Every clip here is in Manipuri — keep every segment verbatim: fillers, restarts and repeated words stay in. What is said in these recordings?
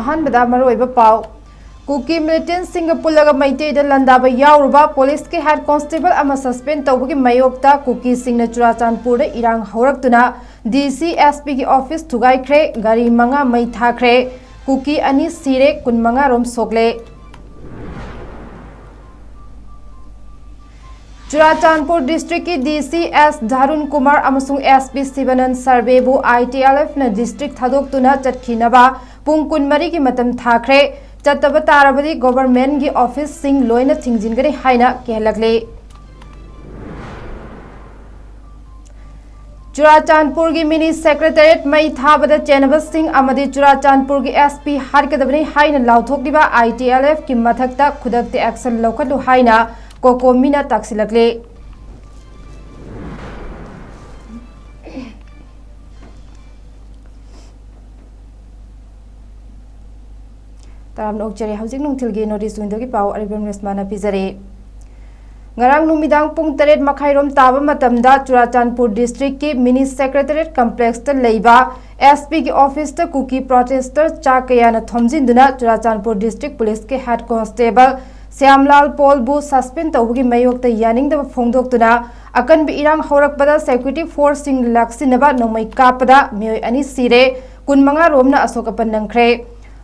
ꯑꯍꯥꯟꯕꯗ ꯃꯔꯨꯑꯣꯏꯕ ꯄꯥꯎ꯫ ꯀꯨꯀꯤ ꯃꯤꯂꯤꯇꯦꯟꯁꯤꯡꯒ ꯄꯨꯜꯂꯒ ꯃꯩꯇꯩꯗ ꯂꯥꯟꯗꯥꯕ ꯌꯥꯎꯔꯨꯕ ꯄꯨꯂꯤꯁꯀꯤ ꯍꯦꯗ ꯀꯣꯟꯁꯇꯦꯕꯜ ꯑꯃ ꯁꯁꯄꯦꯟ ꯇꯧꯕꯒꯤ ꯃꯥꯌꯣꯛꯇ ꯀꯨꯀꯤꯁꯤꯡꯅ ꯆꯨꯔꯥꯆꯥꯟꯄꯨꯔꯗ ꯏꯔꯥꯡ ꯍꯧꯔꯛꯇꯨꯅ ꯗꯤ ꯁꯤ ꯑꯦꯁ ꯄꯤꯒꯤ ꯑꯣꯐꯤꯁ ꯊꯨꯒꯥꯏꯈ꯭ꯔꯦ, ꯒꯥꯔꯤ ꯃꯉꯥ ꯃꯩ ꯊꯥꯈ꯭ꯔꯦ, ꯀꯨꯀꯤ ꯑꯅꯤ ꯁꯤꯔꯦ, ꯀꯨꯟꯃꯉꯥ ꯔꯣꯝ ꯁꯣꯛꯂꯦ꯫ ꯆꯨꯔꯥꯆꯥꯟꯄꯨꯔ ꯗꯤꯁꯇ꯭ꯔꯤꯛꯀꯤ ꯗꯤ ꯁꯤ ꯑꯦꯁ ꯙꯥꯔꯨꯟ ꯀꯨꯃꯥꯔ ꯑꯃꯁꯨꯡ ꯑꯦꯁ ꯄꯤ ꯁꯤꯕꯥꯅꯟ ꯁꯔꯕꯦꯕꯨ ꯑꯥꯏ ꯇꯤ ꯑꯦꯜ ꯑꯦꯐꯅ ꯗꯤꯁꯇ꯭ꯔꯤꯛ ꯊꯥꯗꯣꯛꯇꯨꯅ ꯆꯠꯈꯤꯅꯕ ꯄꯨꯡ ꯀꯨꯟꯃꯔꯤꯒꯤ ꯃꯇꯝ ꯊꯥꯈ꯭ꯔꯦ꯫ ꯆꯠꯇꯕ ꯇꯥꯔꯕꯗꯤ ꯒꯣꯚꯔꯟꯃꯦꯟꯠꯀꯤ ꯑꯣꯐꯤꯁꯁꯤꯡ ꯂꯣꯏꯅ ꯊꯤꯡꯖꯤꯟꯒꯅꯤ ꯍꯥꯏꯅ ꯀꯤꯍꯜꯂꯛꯂꯤ꯫ ꯆꯨꯔꯥꯆꯥꯟꯄꯨꯔꯒꯤ ꯃꯤꯅꯤ ꯁꯦꯀ꯭ꯔꯦꯇꯦꯔꯤꯌꯦꯠ ꯃꯩ ꯊꯥꯕꯗ ꯆꯦꯟꯅꯕꯁꯤꯡ ꯑꯃꯗꯤ ꯆꯨꯔꯥꯆꯥꯟꯄꯨꯔꯒꯤ ꯑꯦꯁ ꯄꯤ ꯍꯥꯠꯀꯗꯕꯅꯤ ꯍꯥꯏꯅ ꯂꯥꯎꯊꯣꯛꯂꯤꯕ ꯑꯥꯏ ꯇꯤ ꯑꯦꯜ ꯑꯦꯐꯀꯤ ꯃꯊꯛꯇ ꯈꯨꯗꯛꯇ ꯑꯦꯛꯁꯟ ꯂꯧꯈꯠꯂꯨ ꯍꯥꯏꯅ ꯀꯣꯀꯣꯃꯤꯅ ꯇꯥꯛꯁꯤꯜꯂꯛꯂꯤ꯫ ꯇꯔꯥꯝꯅ ꯑꯣꯛꯆꯔꯤ꯫ ꯍꯧꯖꯤꯛ ꯅꯨꯡꯊꯤꯜꯒꯤ ꯅꯣꯔꯠ ꯏꯁ ꯋꯤꯟꯗꯣꯒꯤ ꯄꯥꯎ ꯑꯔꯤꯕꯝ ꯔꯦꯁꯃꯥꯅ ꯄꯤꯖꯔꯤ꯫ ꯉꯔꯥꯡ ꯅꯨꯃꯤꯗꯥꯡ ꯄꯨꯡ ꯇꯔꯦꯠ ꯃꯈꯥꯏꯔꯣꯝ ꯇꯥꯕ ꯃꯇꯝꯗ ꯆꯨꯔꯥꯆꯥꯟꯄꯨꯔ ꯗꯤꯁꯇ꯭ꯔꯤꯛꯀꯤ ꯃꯤꯅꯤ ꯁꯦꯀ꯭ꯔꯦꯇꯦꯔꯤꯌꯦꯠ ꯀꯝꯄ꯭ꯂꯦꯛꯁꯇ ꯂꯩꯕ ꯑꯦꯁ ꯄꯤꯒꯤ ꯑꯣꯐꯤꯁꯇ ꯀꯨꯀꯤ ꯄ꯭ꯔꯣꯇꯦꯁꯇꯔ ꯆꯥ ꯀꯌꯥꯅ ꯊꯣꯝꯖꯤꯟꯗꯨꯅ ꯆꯨꯔꯥꯆꯥꯟꯄꯨꯔ ꯗꯤꯁꯇ꯭ꯔꯤꯛ ꯄꯨꯂꯤꯁꯀꯤ ꯍꯦꯗ ꯀꯣꯟꯁꯇꯦꯕꯜ ꯁ꯭ꯌꯥꯝꯂꯥꯜ ꯄꯣꯜꯕꯨ ꯁꯁꯄꯦꯟ ꯇꯧꯕꯒꯤ ꯃꯥꯌꯣꯛꯇ ꯌꯥꯅꯤꯡꯗꯕ ꯐꯣꯡꯗꯣꯛꯇꯨꯅ ꯑꯀꯟꯕ ꯏꯔꯥꯡ ꯍꯧꯔꯛꯄꯗ ꯁꯦꯀ꯭ꯌꯨꯔꯤꯇꯤ ꯐꯣꯔꯁꯁꯤꯡ ꯂꯥꯛꯁꯤꯟꯅꯕ ꯅꯣꯡꯃꯩ ꯀꯥꯞꯄꯗ ꯃꯤꯑꯣꯏ ꯑꯅꯤ ꯁꯤꯔꯦ, ꯀꯨꯟꯃꯉꯥ ꯔꯣꯝꯅ ꯑꯁꯣꯛ ꯑꯄꯟ ꯅꯪꯈ꯭ꯔꯦ꯫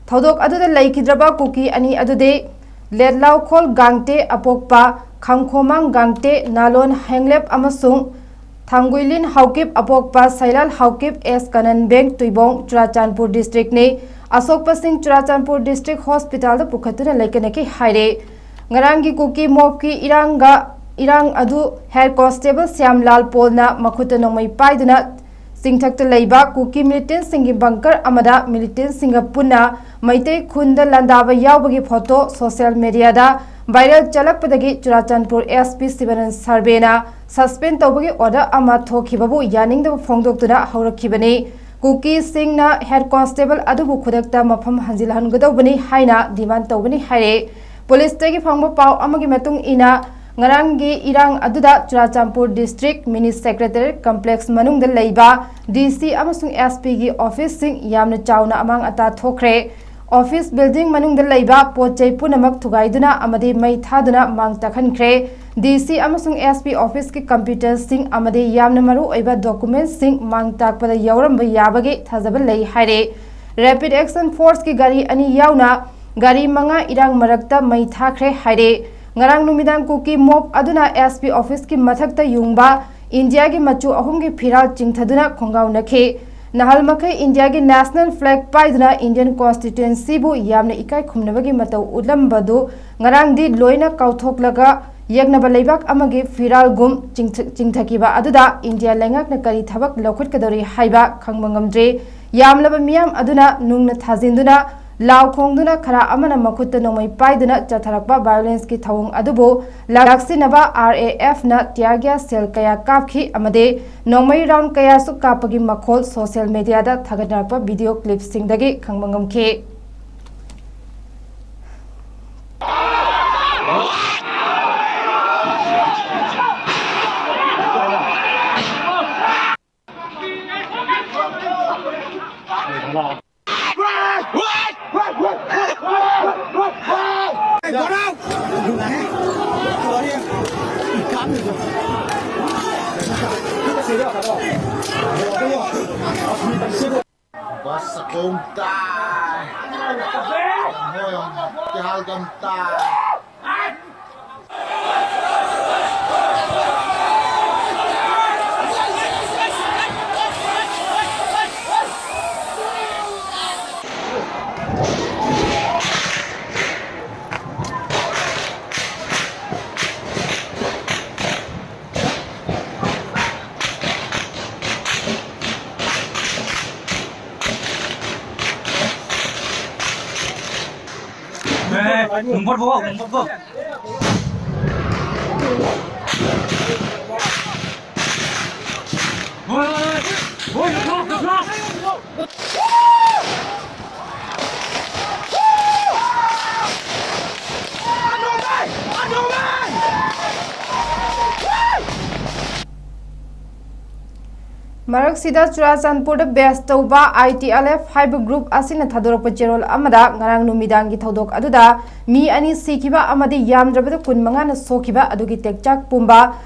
ꯊꯧꯗꯣꯛ ꯑꯗꯨꯗ ꯂꯩꯈꯤꯗ꯭ꯔꯕ ꯀꯨꯀꯤ ꯑꯅꯤ ꯑꯗꯨꯗꯤ ꯂꯦꯠꯂꯥꯎꯈꯣꯜ ꯒꯥꯡꯇꯦ ꯑꯄꯣꯛꯄ ꯈꯪꯈꯣꯃꯥꯡ ꯒꯥꯡꯇꯦ, ꯅꯥꯂꯣꯟ ꯍꯦꯡꯂꯦꯞ ꯑꯃꯁꯨꯡ ꯊꯥꯡꯒꯨꯏꯂꯤꯟ ꯍꯥꯎꯀꯤꯞ ꯑꯄꯣꯛꯄ ꯁꯩꯂꯥꯜ ꯍꯥꯎꯀꯤꯞ, ꯑꯦꯁ ꯀꯅꯟꯕꯦꯡ ꯇꯨꯏꯕꯣꯡ, ꯆꯨꯔꯥꯆꯥꯟꯄꯨꯔ ꯗꯤꯁꯇ꯭ꯔꯤꯛꯅꯤ꯫ ꯑꯁꯣꯛꯄꯁꯤꯡ ꯆꯨꯔꯥꯆꯥꯟꯄꯨꯔ ꯗꯤꯁꯇ꯭ꯔꯤꯛ ꯍꯣꯁꯄꯤꯇꯥꯜꯗ ꯄꯨꯈꯠꯇꯨꯅ ꯂꯩꯀꯠꯅꯈꯤ ꯍꯥꯏꯔꯦ꯫ ꯉꯔꯥꯡꯒꯤ ꯀꯨꯀꯤ ꯃꯣꯕꯀꯤ ꯏꯔꯥꯡꯒ, ꯏꯔꯥꯡ ꯑꯗꯨ ꯍꯦꯗ ꯀꯣꯟꯁꯇꯦꯕꯜ ꯁ꯭ꯌꯥꯝꯂꯥꯜ ꯄꯣꯜꯅ ꯃꯈꯨꯠꯇ ꯅꯣꯡꯃꯩ ꯄꯥꯏꯗꯨꯅ ꯆꯤꯡꯊꯛꯇ ꯂꯩꯕ ꯀꯨꯀꯤ ꯃꯤꯂꯤꯇꯦꯟꯁꯤꯡꯒꯤ ꯕꯪꯀꯔ ꯑꯃꯗ ꯃꯤꯂꯤꯇꯦꯟꯁꯤꯡꯒ ꯄꯨꯟꯅ ꯃꯩꯇꯩ ꯈꯨꯟꯗ ꯂꯥꯟꯗꯥꯕ ꯌꯥꯎꯕꯒꯤ ꯐꯣꯇꯣ ꯁꯣꯁꯤꯌꯦꯜ ꯃꯤꯗꯤꯌꯥꯗ ꯚꯥꯏꯔꯦꯜ ꯆꯠꯂꯛꯄꯗꯒꯤ ꯆꯨꯔꯥꯆꯥꯟꯄꯨꯔ ꯑꯦꯁ ꯄꯤ ꯁꯤꯕꯥꯅꯟ ꯁꯔꯕꯦꯅ ꯁꯁꯄꯦꯟ ꯇꯧꯕꯒꯤ ꯑꯣꯔꯗꯔ ꯑꯃ ꯊꯣꯛꯈꯤꯕꯕꯨ ꯌꯥꯅꯤꯡꯗꯕ ꯐꯣꯡꯗꯣꯛꯇꯨꯅ ꯍꯧꯔꯛꯈꯤꯕꯅꯤ꯫ ꯀꯨꯀꯤꯁꯤꯡꯅ ꯍꯦꯗ ꯀꯣꯟꯁꯇꯦꯕꯜ ꯑꯗꯨꯕꯨ ꯈꯨꯗꯛꯇ ꯃꯐꯝ ꯍꯟꯖꯤꯜꯍꯟꯒꯗꯧꯕꯅꯤ ꯍꯥꯏꯅ ꯗꯤꯃꯥꯟ ꯇꯧꯕꯅꯤ ꯍꯥꯏꯔꯦ꯫ ꯄꯨꯂꯤꯁꯇꯒꯤ ꯐꯪꯕ ꯄꯥꯎ ꯑꯃꯒꯤ ꯃꯇꯨꯡ ꯏꯟꯅ, ꯉꯔꯥꯡꯒꯤ ꯏꯔꯥꯡ ꯑꯗꯨꯗ ꯆꯨꯔꯥꯆꯥꯟꯄꯨꯔ ꯗꯤꯁꯇ꯭ꯔꯤꯛ ꯃꯤꯅꯤ ꯁꯦꯀ꯭ꯔꯦꯇꯦꯔꯤꯌꯦꯠ ꯀꯝꯄ꯭ꯂꯦꯛꯁ ꯃꯅꯨꯡꯗ ꯂꯩꯕ ꯗꯤ ꯁꯤ ꯑꯃꯁꯨꯡ ꯑꯦꯁ ꯄꯤꯒꯤ ꯑꯣꯐꯤꯁꯁꯤꯡ ꯌꯥꯝꯅ ꯆꯥꯎꯅ ꯑꯃꯥꯡ ꯑꯇꯥ ꯊꯣꯛꯈ꯭ꯔꯦ꯫ ꯑꯣꯐꯤꯁ ꯕꯤꯜꯗꯤꯡ ꯃꯅꯨꯡꯗ ꯂꯩꯕ ꯄꯣꯠ ꯆꯩ ꯄꯨꯝꯅꯃꯛ ꯊꯨꯒꯥꯏꯗꯨꯅ ꯑꯃꯗꯤ ꯃꯩ ꯊꯥꯗꯨꯅ ꯃꯥꯡ ꯇꯥꯛꯍꯟꯈ꯭ꯔꯦ꯫ ꯗꯤ ꯁꯤ ꯑꯃꯁꯨꯡ ꯑꯦꯁ ꯄꯤ ꯑꯣꯐꯤꯁꯀꯤ ꯀꯝꯄ꯭ꯌꯨꯇꯔꯁꯤꯡ ꯑꯃꯗꯤ ꯌꯥꯝꯅ ꯃꯔꯨ ꯑꯣꯏꯕ ꯗꯣꯀꯨꯃꯦꯟꯠꯁꯤꯡ ꯃꯥꯡ ꯇꯥꯛꯄꯗ ꯌꯥꯎꯔꯝꯕ ꯌꯥꯕꯒꯤ ꯊꯥꯖꯕ ꯂꯩ ꯍꯥꯏꯔꯦ꯫ ꯔꯦꯄꯤꯗ ꯑꯦꯛꯁꯟ ꯐꯣꯔꯁꯀꯤ ꯒꯥꯔꯤ ꯑꯅꯤ ꯌꯥꯎꯅ ꯒꯥꯔꯤ ꯃꯉꯥ ꯏꯔꯥꯡ ꯃꯔꯛꯇ ꯃꯩ ꯊꯥꯈ꯭ꯔꯦ ꯍꯥꯏꯔꯦ꯫ ꯉꯔꯥꯡ ꯅꯨꯃꯤꯗꯥꯡ ꯀꯨꯀꯤ ꯃꯣꯕ ꯑꯗꯨꯅ ꯑꯦꯁ ꯄꯤ ꯑꯣꯐꯤꯁꯀꯤ ꯃꯊꯛꯇ ꯌꯨꯡꯕ ꯏꯟꯗꯤꯌꯥꯒꯤ ꯃꯆꯨ ꯑꯍꯨꯝꯒꯤ ꯐꯤꯔꯥꯜ ꯆꯤꯡꯊꯗꯨꯅ ꯈꯣꯡꯒꯥꯎꯅꯈꯤ꯫ ꯅꯍꯥꯜ ꯃꯈꯩ ꯏꯟꯗꯤꯌꯥꯒꯤ ꯅꯦꯁꯅꯦꯜ ꯐ꯭ꯂꯦꯒ ꯄꯥꯏꯗꯨꯅ ꯏꯟꯗꯤꯌꯟ ꯀꯣꯟꯁꯇꯤꯇ꯭ꯌꯨꯑꯦꯟꯁꯤꯕꯨ ꯌꯥꯝꯅ ꯏꯀꯥꯏ ꯈꯨꯝꯅꯕꯒꯤ ꯃꯇꯧ ꯎꯠꯂꯝꯕꯗꯨ ꯉꯔꯥꯡꯗꯤ ꯂꯣꯏꯅ ꯀꯥꯎꯊꯣꯛꯂꯒ ꯌꯦꯛꯅꯕ ꯂꯩꯕꯥꯛ ꯑꯃꯒꯤ ꯐꯤꯔꯥꯜꯒꯨꯝ ꯆꯤꯡꯊ-, ꯆꯤꯡꯊꯈꯤꯕ ꯑꯗꯨꯗ ꯏꯟꯗꯤꯌꯥ ꯂꯩꯉꯥꯛꯅ ꯀꯔꯤ ꯊꯕꯛ ꯂꯧꯈꯠꯀꯗꯧꯔꯤ ꯍꯥꯏꯕ ꯈꯪꯕ ꯉꯝꯗ꯭ꯔꯤ꯫ ꯌꯥꯝꯂꯕ ꯃꯤꯌꯥꯝ ꯑꯗꯨꯅ ꯅꯨꯡꯅ ꯊꯥꯖꯤꯟꯗꯨꯅ, ꯂꯥꯎ ꯈꯣꯡꯗꯨꯅ, ꯈꯔ ꯑꯃꯅ ꯃꯈꯨꯠꯇ ꯅꯣꯡꯃꯩ ꯄꯥꯏꯗꯨꯅ ꯆꯠꯊꯔꯛꯄ ꯚꯥꯏꯑꯣꯂꯦꯟꯁꯀꯤ ꯊꯧꯑꯣꯡ ꯑꯗꯨꯕꯨ ꯂꯥꯛꯁꯤꯟꯅꯕ ꯑꯥꯔ ꯑꯦ ꯑꯦꯐꯅ ꯇꯤꯌꯥꯔ ꯒ꯭ꯌꯥꯁ ꯁꯦꯜ ꯀꯌꯥ ꯀꯥꯞꯈꯤ ꯑꯃꯗꯤ ꯅꯣꯡꯃꯩ ꯔꯥꯎꯟ ꯀꯌꯥꯁꯨ ꯀꯥꯞꯄꯒꯤ ꯃꯈꯣꯜ ꯁꯣꯁꯤꯌꯦꯜ ꯃꯤꯗꯤꯌꯥꯗ ꯊꯥꯒꯠꯅꯔꯛꯄ ꯚꯤꯗꯤꯑꯣ ꯀ꯭ꯂꯤꯞꯁꯤꯡꯗꯒꯤ ꯈꯪꯕ ꯉꯝꯈꯤ꯫ Basta kong tai. Hoy, ang kihal kang tai. ꯃꯔꯛꯁꯤꯗ ꯆꯨꯔꯥꯆꯥꯟꯄꯨꯔꯗ ꯕꯦꯁ ꯇꯧꯕ ꯑꯥꯏ ꯇꯤ ꯑꯦꯜ ꯑꯦꯐ ꯍꯥꯏꯕ ꯒ꯭ꯔꯨꯞ ꯑꯁꯤꯅ ꯊꯥꯗꯣꯔꯛꯄ ꯆꯦꯔꯣꯜ ꯑꯃꯗ ꯉꯔꯥꯡ ꯅꯨꯃꯤꯗꯥꯡꯒꯤ ꯊꯧꯗꯣꯛ ꯑꯗꯨꯗ ꯃꯤ ꯑꯅꯤ ꯁꯤꯈꯤꯕ ꯑꯃꯗꯤ ꯌꯥꯝꯗ꯭ꯔꯕꯗ ꯀꯨꯟ ꯃꯉꯥꯅ ꯁꯣꯛꯈꯤꯕ ꯑꯗꯨꯒꯤ ꯇꯦꯛꯆꯥꯛ ꯄꯨꯝꯕ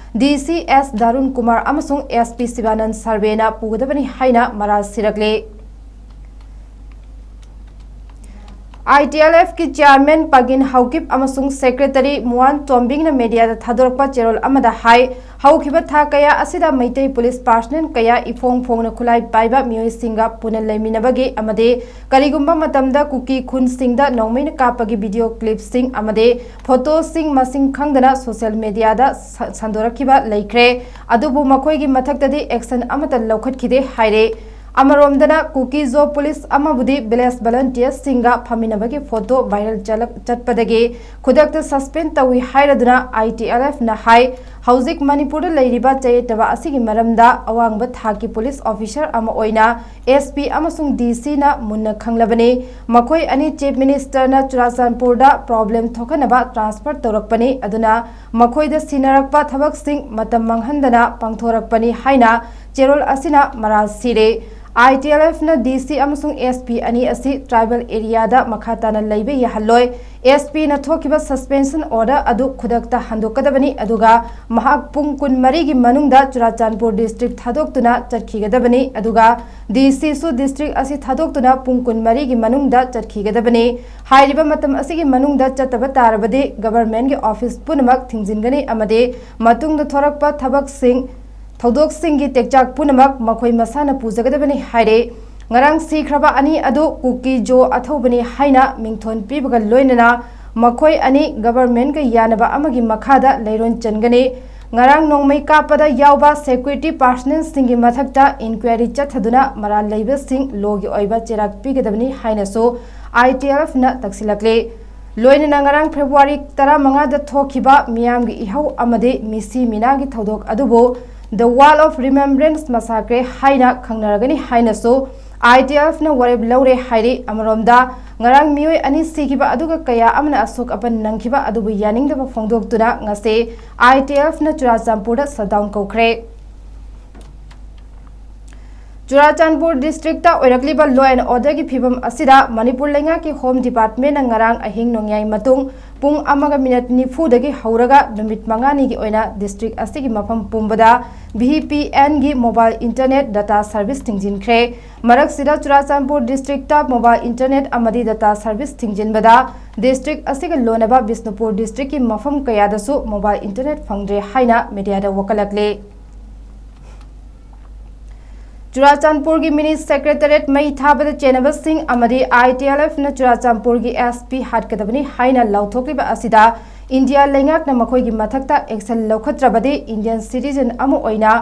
ꯗꯤ ꯁꯤ ꯑꯦꯁ ꯗꯥꯔꯨꯟ ꯀꯨꯃꯥꯔ ꯑꯃꯁꯨꯡ ꯑꯦꯁ ꯄꯤ ꯁꯤꯕꯥꯅꯟ ꯁꯔꯕꯦꯅ ꯄꯨꯒꯗꯕꯅꯤ ꯍꯥꯏꯅ ꯃꯔꯥꯜ ꯁꯤꯔꯛꯂꯦ꯫ ꯑꯥꯏ ꯇꯤ ꯑꯦꯜ ꯑꯦꯐꯀꯤ ꯆꯤꯌꯥꯔꯃꯦꯟ ꯄꯥꯒꯤꯟ ꯍꯥꯎꯀꯤꯞ ꯑꯃꯁꯨꯡ ꯁꯦꯀ꯭ꯔꯦꯇꯔꯤ ꯃꯨꯋꯥꯟ ꯇꯣꯝꯕꯤꯡꯅ ꯃꯦꯗꯤꯌꯥꯗ ꯊꯥꯗꯣꯔꯛꯄ ꯆꯦꯔꯣꯜ ꯑꯃꯗ ꯍꯥꯏ, ꯍꯧꯈꯤꯕ ꯊꯥ ꯀꯌꯥ ꯑꯁꯤꯗ ꯃꯩꯇꯩ ꯄꯨꯂꯤꯁ ꯄꯥꯔꯁꯅꯦꯜ ꯀꯌꯥ ꯏꯐꯣꯡ ꯐꯣꯡꯅ ꯈꯨꯠꯂꯥꯏ ꯄꯥꯏꯕ ꯃꯤꯑꯣꯏꯁꯤꯡꯒ ꯄꯨꯟꯅ ꯂꯩꯃꯤꯟꯅꯕꯒꯤ ꯑꯃꯗꯤ ꯀꯔꯤꯒꯨꯝꯕ ꯃꯇꯝꯗ ꯀꯨꯀꯤ ꯈꯨꯟꯁꯤꯡꯗ ꯅꯣꯡꯃꯩꯅ ꯀꯥꯞꯄꯒꯤ ꯚꯤꯗꯤꯑꯣ ꯀ꯭ꯂꯤꯞꯁꯤꯡ ꯑꯃꯗꯤ ꯐꯣꯇꯣꯁꯤꯡ ꯃꯁꯤꯡ ꯈꯪꯗꯅ ꯁꯣꯁꯤꯌꯦꯜ ꯃꯦꯗꯤꯌꯥꯗ ꯁ-, ꯁꯟꯗꯣꯔꯛꯈꯤꯕ ꯂꯩꯈ꯭ꯔꯦ꯫ ꯑꯗꯨꯕꯨ ꯃꯈꯣꯏꯒꯤ ꯃꯊꯛꯇꯗꯤ ꯑꯦꯛꯁꯟ ꯑꯃꯠꯇ ꯂꯧꯈꯠꯈꯤꯗꯦ ꯍꯥꯏꯔꯦ꯫ ꯑꯃꯔꯣꯝꯗꯅ ꯀꯨꯀꯤ ꯖꯣ ꯄꯨꯂꯤꯁ ꯑꯃꯕꯨꯗꯤ ꯚꯤꯂꯦꯖ ꯚꯣꯂꯟꯇꯤꯌꯔꯁꯤꯡꯒ ꯐꯝꯃꯤꯟꯅꯕꯒꯤ ꯐꯣꯇꯣ ꯚꯥꯏꯔꯦꯜ ꯆꯠꯂꯛ-, ꯆꯠꯄꯗꯒꯤ ꯈꯨꯗꯛꯇ ꯁꯁꯄꯦꯟ ꯇꯧꯏ ꯍꯥꯏꯔꯗꯨꯅ ꯑꯥꯏ ꯇꯤ ꯑꯦꯜ ꯑꯦꯐꯅ ꯍꯥꯏ, ꯍꯧꯖꯤꯛ ꯃꯅꯤꯄꯨꯔꯗ ꯂꯩꯔꯤꯕ ꯆꯌꯦꯠꯅꯕ ꯑꯁꯤꯒꯤ ꯃꯔꯝꯗ ꯑꯋꯥꯡꯕ ꯊꯥꯛꯀꯤ ꯄꯨꯂꯤꯁ ꯑꯣꯐꯤꯁꯔ ꯑꯃ ꯑꯣꯏꯅ ꯑꯦꯁ ꯄꯤ ꯑꯃꯁꯨꯡ ꯗꯤ ꯁꯤꯅ ꯃꯨꯟꯅ ꯈꯪꯂꯕꯅꯤ꯫ ꯃꯈꯣꯏ ꯑꯅꯤ ꯆꯤꯐ ꯃꯤꯅꯤꯁꯇꯔꯅ ꯆꯨꯔꯥꯆꯥꯟꯄꯨꯔꯗ ꯄ꯭ꯔꯣꯕ꯭ꯂꯦꯝ ꯊꯣꯛꯍꯟꯅꯕ ꯇ꯭ꯔꯥꯟꯁꯐꯔ ꯇꯧꯔꯛꯄꯅꯤ, ꯑꯗꯨꯅ ꯃꯈꯣꯏꯗ ꯁꯤꯟꯅꯔꯛꯄ ꯊꯕꯛꯁꯤꯡ ꯃꯇꯝ ꯃꯥꯡꯍꯟꯗꯅ ꯄꯥꯡꯊꯣꯔꯛꯄꯅꯤ ꯍꯥꯏꯅ ꯆꯦꯔꯣꯜ ꯑꯁꯤꯅ ꯃꯔꯥꯜ ꯁꯤꯔꯦ꯫ ꯑꯥꯏ ꯇꯤ ꯑꯦꯜ ꯑꯦꯐꯅ ꯗꯤ ꯁꯤ ꯑꯃꯁꯨꯡ ꯑꯦꯁ ꯄꯤ ꯑꯅꯤ ꯑꯁꯤ ꯇ꯭ꯔꯥꯏꯕꯦꯜ ꯑꯦꯔꯤꯌꯥꯗ ꯃꯈꯥ ꯇꯥꯅ ꯂꯩꯕ ꯌꯥꯍꯜꯂꯣꯏ꯫ ꯑꯦꯁ ꯄꯤꯅ ꯊꯣꯛꯈꯤꯕ ꯁꯁꯄꯦꯟꯁꯟ ꯑꯣꯔꯗꯔ ꯑꯗꯨ ꯈꯨꯗꯛꯇ ꯍꯟꯗꯣꯛꯀꯗꯕꯅꯤ, ꯑꯗꯨꯒ ꯃꯍꯥꯛ ꯄꯨꯡ ꯀꯨꯟꯃꯔꯤꯒꯤ ꯃꯅꯨꯡꯗ ꯆꯨꯔꯥꯆꯥꯟꯄꯨꯔ ꯗꯤꯁꯇ꯭ꯔꯤꯛ ꯊꯥꯗꯣꯛꯇꯨꯅ ꯆꯠꯈꯤꯒꯗꯕꯅꯤ, ꯑꯗꯨꯒ ꯗꯤ ꯁꯤꯁꯨ ꯗꯤꯁꯇ꯭ꯔꯤꯛ ꯑꯁꯤ ꯊꯥꯗꯣꯛꯇꯨꯅ ꯄꯨꯡ ꯀꯨꯟꯃꯔꯤꯒꯤ ꯃꯅꯨꯡꯗ ꯆꯠꯈꯤꯒꯗꯕꯅꯤ꯫ ꯍꯥꯏꯔꯤꯕ ꯃꯇꯝ ꯑꯁꯤꯒꯤ ꯃꯅꯨꯡꯗ ꯆꯠꯇꯕ ꯇꯥꯔꯕꯗꯤ ꯒꯚꯔꯟꯃꯦꯟꯠꯀꯤ ꯑꯣꯐꯤꯁ ꯄꯨꯝꯅꯃꯛ ꯊꯤꯡꯖꯤꯟꯒꯅꯤ ꯑꯃꯗꯤ ꯃꯇꯨꯡꯗ ꯊꯣꯔꯛꯄ ꯊꯕꯛꯁꯤꯡ, ꯊꯧꯗꯣꯛꯁꯤꯡꯒꯤ ꯇꯦꯛꯆꯥꯛ ꯄꯨꯝꯅꯃꯛ ꯃꯈꯣꯏ ꯃꯁꯥꯅ ꯄꯨꯖꯒꯗꯕꯅꯤ ꯍꯥꯏꯔꯦ꯫ ꯉꯔꯥꯡ ꯁꯤꯈ꯭ꯔꯕ ꯑꯅꯤ ꯑꯗꯨ ꯀꯨꯀꯤ ꯖꯣ ꯑꯊꯧꯕꯅꯤ ꯍꯥꯏꯅ ꯃꯤꯡꯊꯣꯟ ꯄꯤꯕꯒ ꯂꯣꯏꯅꯅ ꯃꯈꯣꯏ ꯑꯅꯤ ꯒꯚꯔꯟꯃꯦꯟꯠꯀ ꯌꯥꯅꯕ ꯑꯃꯒꯤ ꯃꯈꯥꯗ ꯂꯩꯔꯣꯟ ꯆꯟꯒꯅꯤ꯫ ꯉꯔꯥꯡ ꯅꯣꯡꯃꯩ ꯀꯥꯞꯄꯗ ꯌꯥꯎꯕ ꯁꯦꯀ꯭ꯌꯨꯔꯤꯇꯤ ꯄꯥꯔꯁꯅꯦꯜꯁꯤꯡꯒꯤ ꯃꯊꯛꯇ ꯏꯟꯀ꯭ꯋꯥꯏꯔꯤ ꯆꯠꯊꯗꯨꯅ ꯃꯔꯥꯜ ꯂꯩꯕꯁꯤꯡ ꯂꯣꯒꯤ ꯑꯣꯏꯕ ꯆꯩꯔꯥꯛ ꯄꯤꯒꯗꯕꯅꯤ ꯍꯥꯏꯅꯁꯨ ꯑꯥꯏ ꯇꯤ ꯑꯦꯜ ꯑꯦꯐꯅ ꯇꯛꯁꯤꯜꯂꯛꯂꯤ꯫ ꯂꯣꯏꯅꯅ ꯉꯔꯥꯡ ꯐꯦꯕ꯭ꯔꯨꯋꯥꯔꯤ ꯇꯔꯥꯃꯉꯥꯗ ꯊꯣꯛꯈꯤꯕ ꯃꯤꯌꯥꯝꯒꯤ ꯏꯍꯧ ꯑꯃꯗꯤ ꯃꯤꯁꯤ ꯃꯤꯅꯥꯒꯤ ꯊꯧꯗꯣꯛ ꯑꯗꯨꯕꯨ The Wall of Remembrance Massacre ꯍꯥꯏꯅ ꯈꯪꯅꯔꯒꯅꯤ ꯍꯥꯏꯅꯁꯨ ꯑꯥꯏ ꯇꯤ ꯑꯦꯜ ꯑꯦꯐꯅ ꯋꯥꯔꯦꯞ ꯂꯧꯔꯦ ꯍꯥꯏꯔꯤ꯫ ꯑꯃꯔꯣꯝꯗ, ꯉꯔꯥꯡ ꯃꯤꯑꯣꯏ ꯑꯅꯤ ꯁꯤꯈꯤꯕ ꯑꯗꯨꯒ ꯀꯌꯥ ꯑꯃꯅ ꯑꯁꯣꯛ ꯑꯄꯟ ꯅꯪꯈꯤꯕ ꯑꯗꯨꯕꯨ ꯌꯥꯅꯤꯡꯗꯕ ꯐꯣꯡꯗꯣꯛꯇꯨꯅ ꯉꯁꯤ ꯑꯥꯏ ꯇꯤ ꯑꯦꯜ ꯑꯦꯐꯅ ꯆꯨꯔꯥꯆꯥꯟꯄꯨꯔꯗ shutdown ꯀꯧꯈ꯭ꯔꯦ꯫ Churachandpur district ꯑꯣꯏꯔꯛꯂꯤꯕ law and orderꯒꯤ ꯐꯤꯕꯝ ꯑꯁꯤꯗ ꯃꯅꯤꯄꯨꯔ ꯂꯩꯉꯥꯛꯀꯤ ꯍꯣꯝ ꯗꯤꯄꯥꯔꯠꯃꯦꯟꯅ ꯉꯔꯥꯡ ꯑꯍꯤꯡ ꯅꯣꯡꯌꯥꯏ ꯃꯇꯨꯡ ꯄꯨꯡ ꯑꯃꯒ ꯃꯤꯅꯠ ꯅꯤꯐꯨꯗꯒꯤ ꯍꯧꯔꯒ ꯅꯨꯃꯤꯠ ꯃꯉꯥꯅꯤꯒꯤ ꯑꯣꯏꯅ ꯗꯤꯁꯇ꯭ꯔꯤꯛ ꯑꯁꯤꯒꯤ ꯃꯐꯝ ꯄꯨꯝꯕꯗ ꯚꯤ ꯄꯤ ꯑꯦꯟꯒꯤ ꯃꯣꯕꯥꯏꯜ ꯏꯟꯇꯔꯅꯦꯠ ꯗꯇꯥ ꯁꯔꯚꯤꯁ ꯊꯤꯡꯖꯤꯟꯈ꯭ꯔꯦ꯫ ꯃꯔꯛꯁꯤꯗ ꯆꯨꯔꯥꯆꯥꯟꯄꯨꯔ ꯗꯤꯁꯇ꯭ꯔꯤꯛꯇ ꯃꯣꯕꯥꯏꯜ ꯏꯟꯇꯔꯅꯦꯠ ꯑꯃꯗꯤ ꯗꯇꯥ ꯁꯔꯚꯤꯁ ꯊꯤꯡꯖꯤꯟꯕꯗ ꯗꯤꯁꯇ꯭ꯔꯤꯛ ꯑꯁꯤꯒ ꯂꯣꯟꯅꯕ ꯕꯤꯁꯅꯨꯄꯨꯔ ꯗꯤꯁꯇ꯭ꯔꯤꯛꯀꯤ ꯃꯐꯝ ꯀꯌꯥꯗꯁꯨ ꯃꯣꯕꯥꯏꯜ ꯏꯟꯇꯔꯅꯦꯠ ꯐꯪꯗ꯭ꯔꯦ ꯍꯥꯏꯅ ꯃꯤꯗꯤꯌꯥꯗ ꯋꯥꯀꯠꯂꯛꯂꯤ꯫ ꯆꯨꯔꯥꯆꯥꯟꯄꯨꯔꯒꯤ ꯃꯤꯅꯤ ꯁꯦꯀ꯭ꯔꯦꯇꯔꯤꯌꯦꯠ ꯃꯩ ꯊꯥꯕꯗ ꯆꯦꯟꯅꯕꯁꯤꯡ ꯑꯃꯗꯤ ꯑꯥꯏ ꯇꯤ ꯑꯦꯜ ꯑꯦꯐꯅ ꯆꯨꯔꯥꯆꯥꯟꯄꯨꯔꯒꯤ ꯑꯦꯁ ꯄꯤ ꯍꯥꯠꯀꯗꯕꯅꯤ ꯍꯥꯏꯅ ꯂꯥꯎꯊꯣꯛꯂꯤꯕ ꯑꯁꯤꯗ ꯏꯟꯗꯤꯌꯥ ꯂꯩꯉꯥꯛꯅ ꯃꯈꯣꯏꯒꯤ ꯃꯊꯛꯇ action ꯂꯧꯈꯠꯇ꯭ꯔꯕꯗꯤ Indian citizen ꯑꯃ ꯑꯣꯏꯅ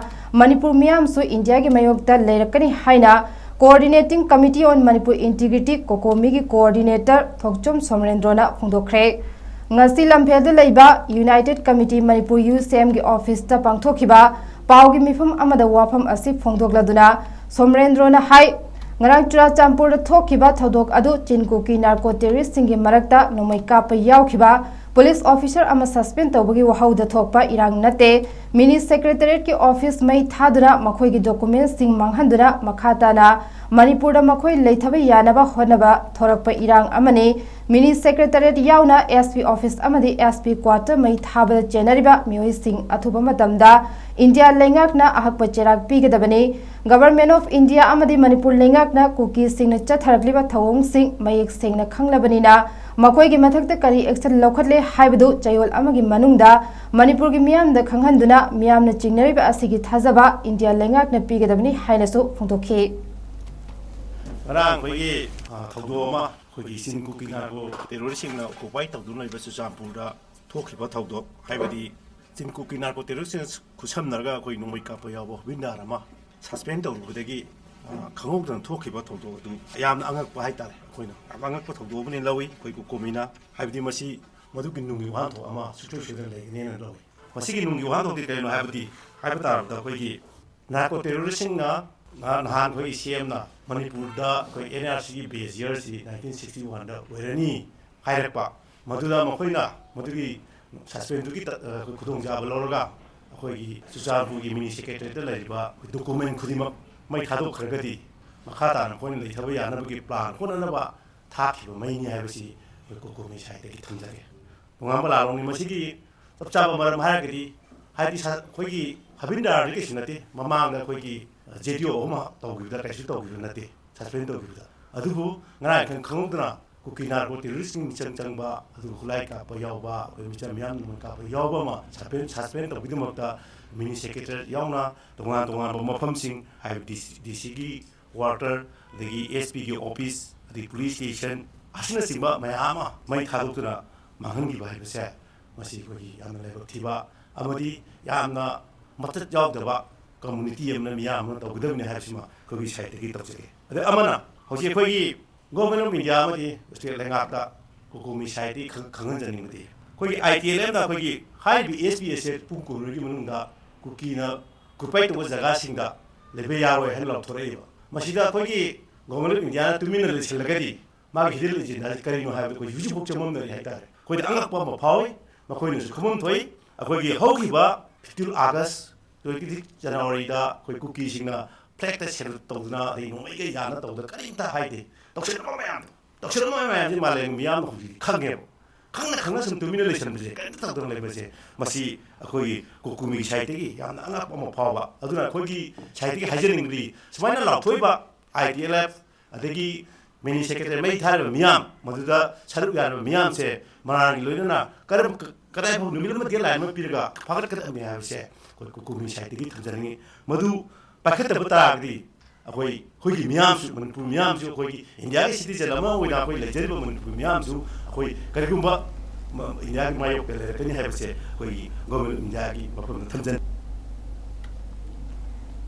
ꯃꯅꯤꯄꯨꯔ ꯃꯤꯌꯥꯝꯁꯨ ꯏꯟꯗꯤꯌꯥꯒꯤ ꯃꯥꯌꯣꯛꯇ ꯂꯩꯔꯛꯀꯅꯤ ꯍꯥꯏꯅ Coordinating Committee on Manipur Integrity, ꯀꯣꯀꯣꯃꯤꯒꯤ coordinator ꯊꯣꯛꯆꯣꯝ ꯁꯣꯃꯔꯦꯟꯗ꯭ꯔꯣꯅ ꯐꯣꯡꯗꯣꯛꯈ꯭ꯔꯦ꯫ ꯉꯁꯤ ꯂꯝꯐꯦꯜꯗ ꯂꯩꯕ United Committee Manipur, ꯌꯨ ꯁꯤ ꯑꯦꯝꯒꯤ ꯑꯣꯐꯤꯁꯇ ꯄꯥꯡꯊꯣꯛꯈꯤꯕ ꯄꯥꯎꯒꯤ ꯃꯤꯐꯝ ꯑꯃꯗ ꯋꯥꯐꯝ ꯑꯁꯤ ꯐꯣꯡꯗꯣꯛꯂꯗꯨꯅ ꯁꯣꯃꯔꯦꯟꯗ꯭ꯔꯣꯅ ꯍꯥꯏ, ꯉꯔꯥꯡ ꯆꯨꯔꯥꯆꯥꯟꯄꯨꯔꯗ ꯊꯣꯛꯈꯤꯕ ꯊꯧꯗꯣꯛ ꯑꯗꯨ ꯆꯤꯟ ꯀꯨꯀꯤ narco terroristꯁꯤꯡꯒꯤ ꯃꯔꯛꯇ ꯅꯣꯡꯃꯩ ꯀꯥꯞꯄ ꯌꯥꯎꯈꯤꯕ police officer ꯑꯃ suspend ꯇꯧꯕꯒꯤ ꯋꯥꯍꯧꯗ ꯊꯣꯛꯄ ꯏꯔꯥꯡ ꯅꯠꯇꯦ꯫ ꯃꯤꯅꯤ ꯁꯦꯀ꯭ꯔꯦꯇꯔꯤꯌꯦꯠꯀꯤ ꯑꯣꯐꯤꯁ ꯃꯩ ꯊꯥꯗꯨꯅ ꯃꯈꯣꯏꯒꯤ ꯗꯣꯀꯨꯃꯦꯟꯁꯤꯡ ꯃꯥꯡꯍꯟꯗꯨꯅ ꯃꯈꯥ ꯇꯥꯅ ꯃꯅꯤꯄꯨꯔꯗ ꯃꯈꯣꯏ ꯂꯩꯊꯕ ꯌꯥꯅꯕ ꯍꯣꯠꯅꯕ ꯊꯣꯔꯛꯄ ꯏꯔꯥꯡ ꯑꯃꯅꯤ꯫ ꯃꯤꯅꯤ ꯁꯦꯀ꯭ꯔꯦꯇꯔꯤꯌꯦꯠ ꯌꯥꯎꯅ ꯑꯦꯁ ꯄꯤ ꯑꯣꯐꯤꯁ ꯑꯃꯗꯤ ꯑꯦꯁ ꯄꯤ ꯀ꯭ꯋꯥꯇꯔ ꯃꯩ ꯊꯥꯕꯗ ꯆꯦꯟꯅꯔꯤꯕ ꯃꯤꯑꯣꯏꯁꯤꯡ ꯑꯊꯨꯕ ꯃꯇꯝꯗ ꯏꯟꯗꯤꯌꯥ ꯂꯩꯉꯥꯛꯅ ꯑꯍꯛꯄ ꯆꯩꯔꯥꯛ ꯄꯤꯒꯗꯕꯅꯤ꯫ Government of India ꯑꯃꯗꯤ ꯃꯅꯤꯄꯨꯔ ꯂꯩꯉꯥꯛꯅ ꯀꯨꯀꯤꯁꯤꯡꯅ ꯆꯠꯊꯔꯛꯂꯤꯕ ꯊꯧꯑꯣꯡꯁꯤꯡ ꯃꯌꯦꯛ ꯁꯦꯡꯅ ꯈꯪꯂꯕꯅꯤꯅ ꯃꯈꯣꯏꯒꯤ ꯃꯊꯛꯇ ꯀꯔꯤ action ꯂꯧꯈꯠꯂꯦ ꯍꯥꯏꯕꯗꯨ ꯆꯌꯣꯜ ꯑꯃꯒꯤ ꯃꯅꯨꯡꯗ ꯃꯅꯤꯄꯨꯔꯒꯤ ꯃꯤꯌꯥꯝꯗ ꯈꯪꯍꯟꯗꯨꯅ ꯃꯤꯌꯥꯝꯅ ꯆꯤꯡꯅꯔꯤꯕ ꯑꯁꯤꯒꯤ ꯊꯥꯖꯕ ꯏꯟꯗꯤꯌꯥ ꯂꯩꯉꯥꯛꯅ ꯄꯤꯒꯗꯕꯅꯤ ꯍꯥꯏꯅꯁꯨ ꯐꯣꯡꯗꯣꯛꯈꯤ꯫ ꯉꯔꯥꯡ ꯑꯩꯈꯣꯏꯒꯤ, ꯑ, ꯊꯧꯗꯣꯛ ꯑꯃ ꯑꯩꯈꯣꯏꯒꯤ ꯆꯤꯟ ꯀꯨꯀꯤ narco terroristꯁꯤꯡꯅ occupy ꯇꯧꯗꯨꯅ ꯂꯩꯕ ꯆꯨꯔꯆꯥꯟꯄꯨꯔꯗ ꯊꯣꯛꯈꯤꯕ ꯊꯧꯗꯣꯛ, ꯍꯥꯏꯕꯗꯤ ꯆꯤꯟ ꯀꯨꯀꯤ narco terroristꯁꯤꯡꯅ ꯈꯨꯠꯁꯝꯅꯔꯒ ꯑꯩꯈꯣꯏ ꯅꯣꯡꯃꯩ ꯀꯥꯞꯄ ꯌꯥꯎꯕ ꯍꯨꯕꯤꯟꯗꯥꯔ ꯑꯃ suspend ꯇꯧꯔꯨꯕꯗꯒꯤ, ꯑ, ꯈꯪꯍꯧꯗꯅ ꯊꯣꯛꯈꯤꯕ ꯊꯧꯗꯣꯛ ꯑꯗꯨ ꯌꯥꯝꯅ ꯑꯉꯛꯄ ꯍꯥꯏꯇꯥꯔꯦ꯫ ꯑꯩꯈꯣꯏꯅ ꯌꯥꯝ ꯑꯉꯛꯄ ꯊꯧꯗꯣꯛ ꯑꯃꯅꯤ ꯂꯧꯏ ꯑꯩꯈꯣꯏ ꯀꯣꯀꯣꯃꯤꯅ, ꯍꯥꯏꯕꯗꯤ ꯃꯁꯤ ꯃꯗꯨꯒꯤ ꯅꯨꯡꯒꯤ ꯋꯥꯍꯟꯊꯣꯛ ꯑꯃ ꯁꯨꯡꯁꯣꯏ ꯁꯣꯏꯗꯅ ꯂꯩꯒꯅꯦꯅ ꯂꯧꯏ꯫ ꯃꯁꯤꯒꯤ ꯅꯨꯡꯒꯤ ꯋꯥꯍꯟꯊꯣꯛꯇꯤ ꯀꯔꯤꯅꯣ ꯍꯥꯏꯕꯗꯤ, ꯍꯥꯏꯕ ꯇꯥꯔꯕꯗ ꯑꯩꯈꯣꯏꯒꯤ narco terroristꯁꯤꯡꯅ ꯅꯍꯥꯟ, ꯅꯍꯥꯟ ꯑꯩꯈꯣꯏ ꯁꯤ ꯑꯦꯝꯅ ꯃꯅꯤꯄꯨꯔꯗ ꯑꯩꯈꯣꯏ ꯑꯦꯟ ꯑꯥꯔ ꯁꯤꯒꯤ base yearꯁꯤ nineteen sixty oneꯗ ꯑꯣꯏꯔꯅꯤ ꯍꯥꯏꯔꯛꯄ꯫ ꯃꯗꯨꯗ ꯃꯈꯣꯏꯅ ꯃꯗꯨꯒꯤ suspendꯗꯨꯒꯤ ꯇ-, ꯑ, ꯈꯨꯗꯣꯡꯆꯥꯕ ꯂꯧꯔꯒ ꯑꯩꯈꯣꯏꯒꯤ ꯆꯨꯔꯆꯥꯟꯄꯨꯔꯒꯤ ꯃꯤꯅꯤ ꯁꯦꯀ꯭ꯔꯦꯇꯔꯤꯌꯦꯠꯇ ꯂꯩꯔꯤꯕ ꯑꯩꯈꯣꯏ document ꯈꯨꯗꯤꯡꯃꯛ ꯃꯩ ꯊꯥꯗꯣꯛꯈ꯭ꯔꯒꯗꯤ ꯃꯈꯥ ꯇꯥꯅ ꯑꯩꯈꯣꯏꯅ ꯂꯩꯊꯕ ꯌꯥꯅꯕꯒꯤ ꯄ꯭ꯂꯥꯟ ꯍꯣꯠꯅꯅꯕ ꯊꯥꯈꯤꯕ ꯃꯩꯅꯤ ꯍꯥꯏꯕꯁꯤ ꯑꯩꯈꯣꯏ ꯀꯣꯀꯣꯃꯤ ꯁꯥꯏꯠꯇꯒꯤ ꯊꯝꯖꯒꯦ꯫ ꯇꯣꯉꯥꯟꯕ ꯂꯥꯂꯣꯡꯅꯤ꯫ ꯃꯁꯤꯒꯤ ꯆꯞ ꯆꯥꯕ ꯃꯔꯝ ꯍꯥꯏꯔꯒꯗꯤ, ꯍꯥꯏꯗꯤ ꯁ-, ꯑꯩꯈꯣꯏꯒꯤ ꯍꯕꯤꯟꯗꯥꯔꯗꯤ ꯀꯩꯁꯨ ꯅꯠꯇꯦ, ꯃꯃꯥꯡꯗ ꯑꯩꯈꯣꯏꯒꯤ ꯖꯦ ꯗꯤ ꯑꯣ ꯑꯃ ꯇꯧꯈꯤꯕꯗ ꯀꯩꯁꯨ ꯇꯧꯈꯤꯕ ꯅꯠꯇꯦ, ꯁꯁꯄꯦꯟ ꯇꯧꯈꯤꯕꯗ꯫ ꯑꯗꯨꯕꯨ ꯉꯔꯥꯡ ꯈꯪ-, ꯈꯪꯍꯧꯗꯅ ꯀꯨꯀꯤ ꯅꯥꯔꯀꯣ ꯇꯦꯔꯣꯔꯤꯁꯁꯤꯡ ꯃꯤꯆꯪ ꯆꯪꯕ, ꯑꯗꯨꯒ ꯈꯨꯠꯂꯥꯏ ꯀꯥꯞꯄ ꯌꯥꯎꯕ, ꯑꯩꯈꯣꯏ ꯃꯤꯆꯝ ꯃꯤꯌꯥꯝ ꯅꯣꯡꯃꯩ ꯀꯥꯞꯄ ꯌꯥꯎꯕ ꯑꯃ ꯁꯁꯄꯦꯟ, ꯁꯁꯄꯦꯟ ꯇꯧꯕꯒꯤꯗꯃꯛꯇ ꯃꯤꯅꯤ ꯁꯦꯀ꯭ꯔꯦꯇꯔꯤ ꯌꯥꯎꯅ ꯇꯣꯉꯥꯟ ꯇꯣꯉꯥꯟꯕ ꯃꯐꯝꯁꯤꯡ, ꯍꯥꯏꯕꯗꯤ ꯗꯤ ꯁꯤꯒꯤ ꯀ꯭ꯋꯥꯔꯇꯔ, ꯑꯗꯒꯤ ꯑꯦꯁ ꯄꯤꯒꯤ ꯑꯣꯐꯤꯁ, ꯑꯗꯒꯤ ꯄꯨꯂꯤꯁ ꯁ꯭ꯇꯦꯁꯟ ꯑꯁꯤꯅꯆꯤꯡꯕ ꯃꯌꯥꯝ ꯑꯃ ꯃꯩ ꯊꯥꯗꯣꯛꯇꯨꯅ ꯃꯥꯡꯍꯟꯈꯤꯕ ꯍꯥꯏꯕꯁꯦ, ꯃꯁꯤ ꯑꯩꯈꯣꯏꯒꯤ ꯌꯥꯝꯅ ꯂꯥꯏꯕꯛ ꯊꯤꯕ ꯑꯃꯗꯤ ꯌꯥꯝꯅ ꯃꯆꯠ ꯌꯥꯎꯗꯕ ꯀꯝꯃꯨꯅꯤꯇꯤ ꯑꯃꯅ, ꯃꯤꯌꯥꯝ ꯑꯃꯅ ꯇꯧꯒꯗꯕꯅꯤ ꯍꯥꯏꯕꯁꯤꯃ ꯑꯩꯈꯣꯏꯒꯤ ꯁꯥꯏꯠꯇꯒꯤ ꯇꯧꯖꯒꯦ꯫ ꯑꯗ ꯑꯃꯅ ꯍꯧꯖꯤꯛ ꯑꯩꯈꯣꯏꯒꯤ ꯒꯣꯔꯃꯦꯟ ꯑꯣꯐ ꯏꯟꯗꯤꯌꯥ ꯑꯃꯗꯤ ꯁ꯭ꯇꯦꯠ ꯂꯩꯉꯥꯛꯇ ꯀꯣꯀꯣꯃꯤ ꯁꯥꯏꯠꯇꯒꯤ ꯈꯪ-, ꯈꯪꯍꯟꯖꯅꯤꯡꯕꯗꯤ, ꯑꯩꯈꯣꯏꯒꯤ ꯑꯥꯏ ꯇꯤ ꯑꯦꯜ ꯑꯦꯐꯅ ꯑꯩꯈꯣꯏꯒꯤ ꯍꯥꯏꯔꯤꯕ ꯑꯦꯁ ꯄꯤ ꯑꯦꯁ ꯑꯦ ꯄꯨꯡ ꯀꯨꯟꯃꯔꯤꯒꯤ ꯃꯅꯨꯡꯗ ꯀꯨꯀꯤꯅ ꯑꯣꯀ꯭ꯌꯨꯄꯥꯏ ꯇꯧꯕ ꯖꯒꯥꯁꯤꯡꯗ ꯂꯩꯕ ꯌꯥꯔꯣꯏ ꯍꯥꯏꯅ ꯂꯥꯎꯊꯣꯔꯛꯏꯕ꯫ ꯃꯁꯤꯗ ꯑꯩꯈꯣꯏꯒꯤ ꯒꯣꯔꯃꯦꯟ ꯑꯣꯐ ꯏꯟꯗꯤꯌꯥꯅ ꯇꯨꯃꯤꯟꯅ ꯂꯩꯁꯤꯜꯂꯒꯗꯤ ꯃꯥꯒꯤ ꯍꯤꯗꯟ ꯑꯦꯖꯦꯟꯗꯥꯁꯤ ꯀꯔꯤꯅꯣ ꯍꯥꯏꯕꯗꯨ ꯑꯩꯈꯣꯏ ꯍꯧꯖꯤꯛꯐꯥꯎ ꯆꯃꯝꯅꯔꯤ ꯍꯥꯏꯇꯥꯔꯦ꯫ ꯑꯩꯈꯣꯏꯗ ꯑꯉꯛꯄ ꯑꯃ ꯐꯥꯎꯏ꯫ ꯃꯈꯣꯏꯅꯁꯨ ꯈꯪꯐꯝ ꯊꯣꯛꯏ꯫ ꯑꯩꯈꯣꯏꯒꯤ ꯍꯧꯈꯤꯕ ꯐꯤꯐꯇꯤꯟ ꯑꯥꯒꯁ, ꯇ꯭ꯋꯦꯟꯇꯤ ꯁꯤꯛꯁ ꯖꯅꯋꯥꯔꯤꯗ ꯑꯩꯈꯣꯏ ꯀꯨꯀꯤꯁꯤꯡꯅ ꯐ꯭ꯂꯦꯛꯇ ꯁꯦꯂꯨꯠ ꯇꯧꯗꯅ, ꯑꯗꯩ ꯅꯣꯡꯃꯩꯒ ꯌꯥꯅ ꯇꯧꯗꯅ ꯀꯔꯤꯝꯇ ꯍꯥꯏꯗꯦ꯫ ꯇꯧꯁꯤꯜꯂꯝꯕ ꯃꯌꯥꯝꯗꯣ, ꯇꯧꯁꯤꯜꯂꯝꯕ ꯃꯌꯥꯝꯁꯤ ꯃꯥꯂꯦꯝ ꯃꯤꯌꯥꯝꯅ ꯍꯧꯖꯤꯛꯇꯤ ꯈꯪꯉꯦꯕ꯫ ꯈꯪꯅ ꯈꯪꯅ ꯁꯨꯝ ꯇꯨꯃꯤꯟꯅ ꯂꯩꯁꯟꯕꯁꯦ, ꯀꯔꯤꯝꯇ ꯇꯧꯗꯅ ꯂꯩꯕꯁꯦ, ꯃꯁꯤ ꯑꯩꯈꯣꯏꯒꯤ ꯀꯨꯀꯨꯃꯤ ꯁꯥꯏꯠꯇꯒꯤ ꯌꯥꯝꯅ ꯑꯉꯛꯄ ꯑꯃ ꯐꯥꯎꯕ꯫ ꯑꯗꯨꯅ ꯑꯩꯈꯣꯏꯒꯤ ꯁꯥꯏꯠꯇꯒꯤ ꯍꯥꯏꯖꯅꯤꯡꯕꯗꯤ, ꯁꯨꯃꯥꯏꯅ ꯂꯥꯎꯊꯣꯛꯏꯕ ꯑꯥꯏ ꯇꯤ ꯑꯦꯜ ꯑꯦꯐ, ꯑꯗꯒꯤ ꯃꯤꯅꯤ ꯁꯦꯀ꯭ꯔꯦꯇꯔꯤ ꯃꯩ ꯊꯥꯔꯤꯕ ꯃꯤꯌꯥꯝ, ꯃꯗꯨꯗ ꯁꯔꯨꯛ ꯌꯥꯔꯤꯕ ꯃꯤꯌꯥꯝꯁꯦ ꯃꯔꯥꯡꯒꯤ ꯂꯣꯏꯅꯅ ꯀꯔꯝ-, ꯀꯗꯥꯏ ꯐꯥꯎ ꯅꯨꯃꯤꯠ ꯑꯃ deadline ꯑꯃ ꯄꯤꯔꯒ ꯐꯥꯒꯠꯀꯗꯕꯅꯤ ꯍꯥꯏꯕꯁꯦ ꯑꯩꯈꯣꯏ ꯀꯨꯀꯨꯃꯤ ꯁꯥꯏꯠꯇꯒꯤ ꯊꯝꯖꯅꯤꯡꯉꯤ꯫ ꯃꯗꯨ ꯄꯥꯏꯈꯠꯇꯕ ꯇꯥꯔꯒꯗꯤ ꯑꯩꯈꯣꯏ, ꯑꯩꯈꯣꯏꯒꯤ ꯃꯤꯌꯥꯝꯁꯨ, ꯃꯅꯤꯄꯨꯔ ꯃꯤꯌꯥꯝꯁꯨ, ꯑꯩꯈꯣꯏꯒꯤ ꯏꯟꯗꯤꯌꯥꯒꯤ citizen ꯑꯃ ꯑꯣꯏꯅ ꯑꯩꯈꯣꯏ ꯂꯩꯖꯔꯤꯕ ꯃꯅꯤꯄꯨꯔ ꯃꯤꯌꯥꯝꯁꯨ ꯑꯩꯈꯣꯏ ꯀꯔꯤꯒꯨꯝꯕ ꯃ-, ꯏꯟꯗꯤꯌꯥꯒꯤ ꯃꯥꯌꯣꯛꯇ ꯂꯩꯔꯛꯀꯅꯤ ꯍꯥꯏꯕꯁꯦ ꯑꯩꯈꯣꯏꯒꯤ ꯒꯣꯔꯃꯦꯟ ꯑꯣꯐ ꯏꯟꯗꯤꯌꯥꯒꯤ ꯃꯐꯝꯗ ꯊꯝꯖꯅꯤꯡꯉꯤ꯫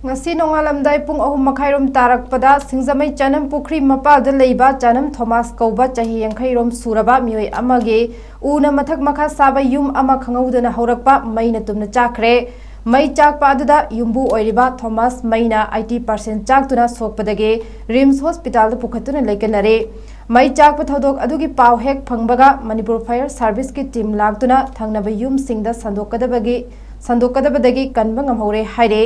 ꯉꯁꯤ ꯅꯣꯡꯉꯥꯜꯂꯝꯗꯥꯏ ꯄꯨꯡ ꯑꯍꯨꯝ ꯃꯈꯥꯏꯔꯣꯝ ꯇꯥꯔꯛꯄꯗ ꯁꯤꯡꯖꯃꯩ ꯆꯅꯝ ꯄꯨꯈ꯭ꯔꯤ ꯃꯄꯥꯜꯗ ꯂꯩꯕ ꯆꯅꯝ ꯊꯣꯃꯥꯁ ꯀꯧꯕ ꯆꯍꯤ ꯌꯥꯡꯈꯩꯔꯣꯝ ꯁꯨꯔꯕ ꯃꯤꯑꯣꯏ ꯑꯃꯒꯤ ꯎꯅ ꯃꯊꯛ ꯃꯈꯥ ꯁꯥꯕ ꯌꯨꯝ ꯑꯃ ꯈꯪꯍꯧꯗꯅ ꯍꯧꯔꯛꯄ ꯃꯩꯅ ꯇꯨꯝꯅ ꯆꯥꯛꯈ꯭ꯔꯦ꯫ ꯃꯩ ꯆꯥꯛꯄ ꯑꯗꯨꯗ ꯌꯨꯝꯕꯨ ꯑꯣꯏꯔꯤꯕ ꯊꯣꯃꯥꯁ ꯃꯩꯅ ꯑꯩꯠꯇꯤ ꯄꯥꯔꯁꯦꯟ ꯆꯥꯛꯇꯨꯅ ꯁꯣꯛꯄꯗꯒꯤ ꯔꯤꯝꯁ ꯍꯣꯁꯄꯤꯇꯥꯜꯗ ꯄꯨꯈꯠꯇꯨꯅ ꯂꯩꯀꯠꯅꯔꯦ꯫ ꯃꯩ ꯆꯥꯛꯄ ꯊꯧꯗꯣꯛ ꯑꯗꯨꯒꯤ ꯄꯥꯎ ꯍꯦꯛ ꯐꯪꯕꯒ ꯃꯅꯤꯄꯨꯔ ꯐꯥꯌꯔ ꯁꯥꯔꯚꯤꯁꯀꯤ ꯇꯤꯝ ꯂꯥꯛꯇꯨꯅ ꯊꯪꯅꯕ ꯌꯨꯝꯁꯤꯡꯗ ꯁꯟꯗꯣꯛꯀꯗꯕꯒꯤ ꯁꯟꯗꯣꯛꯀꯗꯕꯗꯒꯤ ꯀꯟꯕ ꯉꯝꯍꯧꯔꯦ ꯍꯥꯏꯔꯦ꯫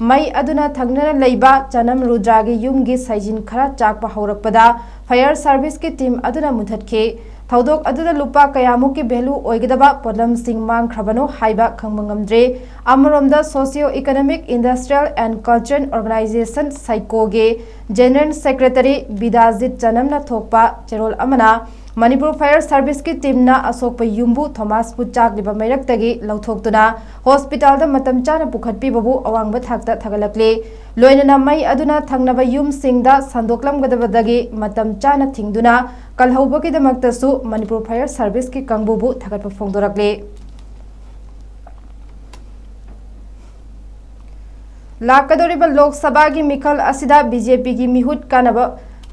ꯃꯩ ꯑꯗꯨꯅ ꯊꯪꯅꯅ ꯂꯩꯕ ꯆꯅꯝ ꯔꯨꯗ꯭ꯔꯥꯒꯤ ꯌꯨꯝꯒꯤ ꯁꯥꯏꯖꯤꯟ ꯈꯔ ꯆꯥꯛꯄ ꯍꯧꯔꯛꯄꯗ fire service ꯀꯤ team ꯑꯗꯨꯅ ꯃꯨꯊꯠꯈꯤ꯫ ꯊꯧꯗꯣꯛ ꯑꯗꯨꯗ ꯂꯨꯄꯥ ꯀꯌꯥꯃꯨꯛꯀꯤ value ꯑꯣꯏꯒꯗꯕ ꯄꯣꯠꯂꯝꯁꯤꯡ ꯃꯥꯡꯈ꯭ꯔꯕꯅꯣ ꯍꯥꯏꯕ ꯈꯪꯕ ꯉꯝꯗ꯭ꯔꯤ꯫ ꯑꯃꯔꯣꯝꯗ, Socio Economic, Industrial and Cultural Organization, ꯁꯥꯏꯀꯣꯒꯤ General Secretary ꯕꯤꯗꯥꯖꯤꯠ ꯆꯅꯝꯅ ꯊꯣꯛꯄ ꯆꯦꯔꯣꯜ ꯑꯃꯅ, ꯃꯅꯤꯄꯨꯔ Fire Service ꯀꯤ team ꯅ ꯑꯁꯣꯛꯄ ꯌꯨꯝꯕꯨ ꯊꯣꯃꯥꯁꯄꯨ ꯆꯥꯛꯂꯤꯕ ꯃꯩꯔꯛꯇꯒꯤ ꯂꯧꯊꯣꯛꯇꯨꯅ hospital ꯗ ꯃꯇꯝ ꯆꯥꯅ ꯄꯨꯈꯠꯄꯤꯕꯕꯨ ꯑꯋꯥꯡꯕ ꯊꯥꯛꯇ ꯊꯥꯒꯠꯂꯛꯂꯤ꯫ ꯂꯣꯏꯅꯅ ꯃꯩ ꯑꯗꯨꯅ ꯊꯪꯅꯕ ꯌꯨꯝꯁꯤꯡꯗ ꯁꯟꯗꯣꯛꯂꯝꯒꯗꯕꯗꯒꯤ ꯃꯇꯝ ꯆꯥꯅ ꯊꯤꯡꯗꯨꯅ ꯀꯜꯍꯧꯕꯒꯤꯗꯃꯛꯇꯁꯨ ꯃꯅꯤꯄꯨꯔ Fire Service ꯀꯤ ꯀꯥꯡꯕꯨꯕꯨ ꯊꯥꯒꯠꯄ ꯐꯣꯡꯗꯣꯔꯛꯂꯤ꯫ ꯂꯥꯛꯀꯗꯧꯔꯤꯕ ꯂꯣꯛ ꯁꯚꯥꯒꯤ ꯃꯤꯈꯜ ꯑꯁꯤꯗ BJP ꯒꯤ ꯃꯤꯍꯨꯠ ꯀꯥꯟꯅꯕ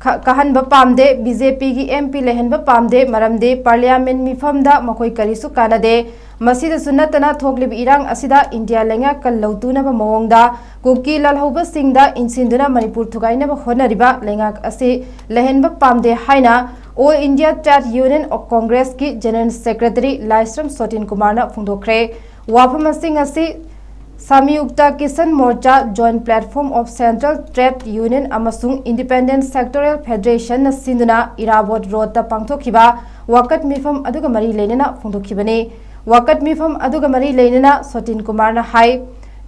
ꯈ-, ꯀꯥꯍꯟꯕ ꯄꯥꯝꯗꯦ, BJP ꯒꯤ MP ꯂꯩꯍꯟꯕ ꯄꯥꯝꯗꯦ, ꯃꯔꯝꯗꯤ parliament ꯃꯤꯐꯝꯗ ꯃꯈꯣꯏ ꯀꯔꯤꯁꯨ ꯀꯥꯟꯅꯗꯦ꯫ ꯃꯁꯤꯗꯁꯨ ꯅꯠꯇꯅ, ꯊꯣꯛꯂꯤꯕ ꯏꯔꯥꯡ ꯑꯁꯤꯗ ꯏꯟꯗꯤꯌꯥ ꯂꯩꯉꯥꯛꯀ ꯂꯧꯇꯨꯅꯕ ꯃꯑꯣꯡꯗ ꯀꯨꯀꯤ ꯂꯥꯜꯍꯧꯕꯁꯤꯡꯗ ꯏꯟꯁꯤꯟꯗꯨꯅ ꯃꯅꯤꯄꯨꯔ ꯊꯨꯒꯥꯏꯅꯕ ꯍꯣꯠꯅꯔꯤꯕ ꯂꯩꯉꯥꯛ ꯑꯁꯤ ꯂꯩꯍꯟꯕ ꯄꯥꯝꯗꯦ ꯍꯥꯏꯅ All India Trade Union Congress ꯀꯤ General Secretary ꯂꯥꯏꯁ꯭ꯔꯝ ꯁꯣꯇꯤꯟ ꯀꯨꯃꯥꯔꯅ ꯐꯣꯡꯗꯣꯛꯈ꯭ꯔꯦ꯫ ꯋꯥꯐꯝꯁꯤꯡ ꯑꯁꯤ Samyukta Kisan ꯃꯣꯔꯆꯥ, Joint Platform of Central Trade Union ꯑꯃꯁꯨꯡ Independent Sectorial Federation ꯅ ꯁꯤꯟꯗꯨꯅ ꯏꯔꯥꯕꯣꯠ ꯔꯣꯗꯇ ꯄꯥꯡꯊꯣꯛꯈꯤꯕ ꯋꯥꯀꯠ ꯃꯤꯐꯝ ꯑꯗꯨꯒ ꯃꯔꯤ ꯂꯩꯅꯅ ꯐꯣꯡꯗꯣꯛꯈꯤꯕꯅꯤ꯫ ꯋꯥꯀꯠ ꯃꯤꯐꯝ ꯑꯗꯨꯒ ꯃꯔꯤ ꯂꯩꯅꯅ ꯁꯣꯇꯤꯟ ꯀꯨꯃꯥꯔꯅ ꯍꯥꯏ,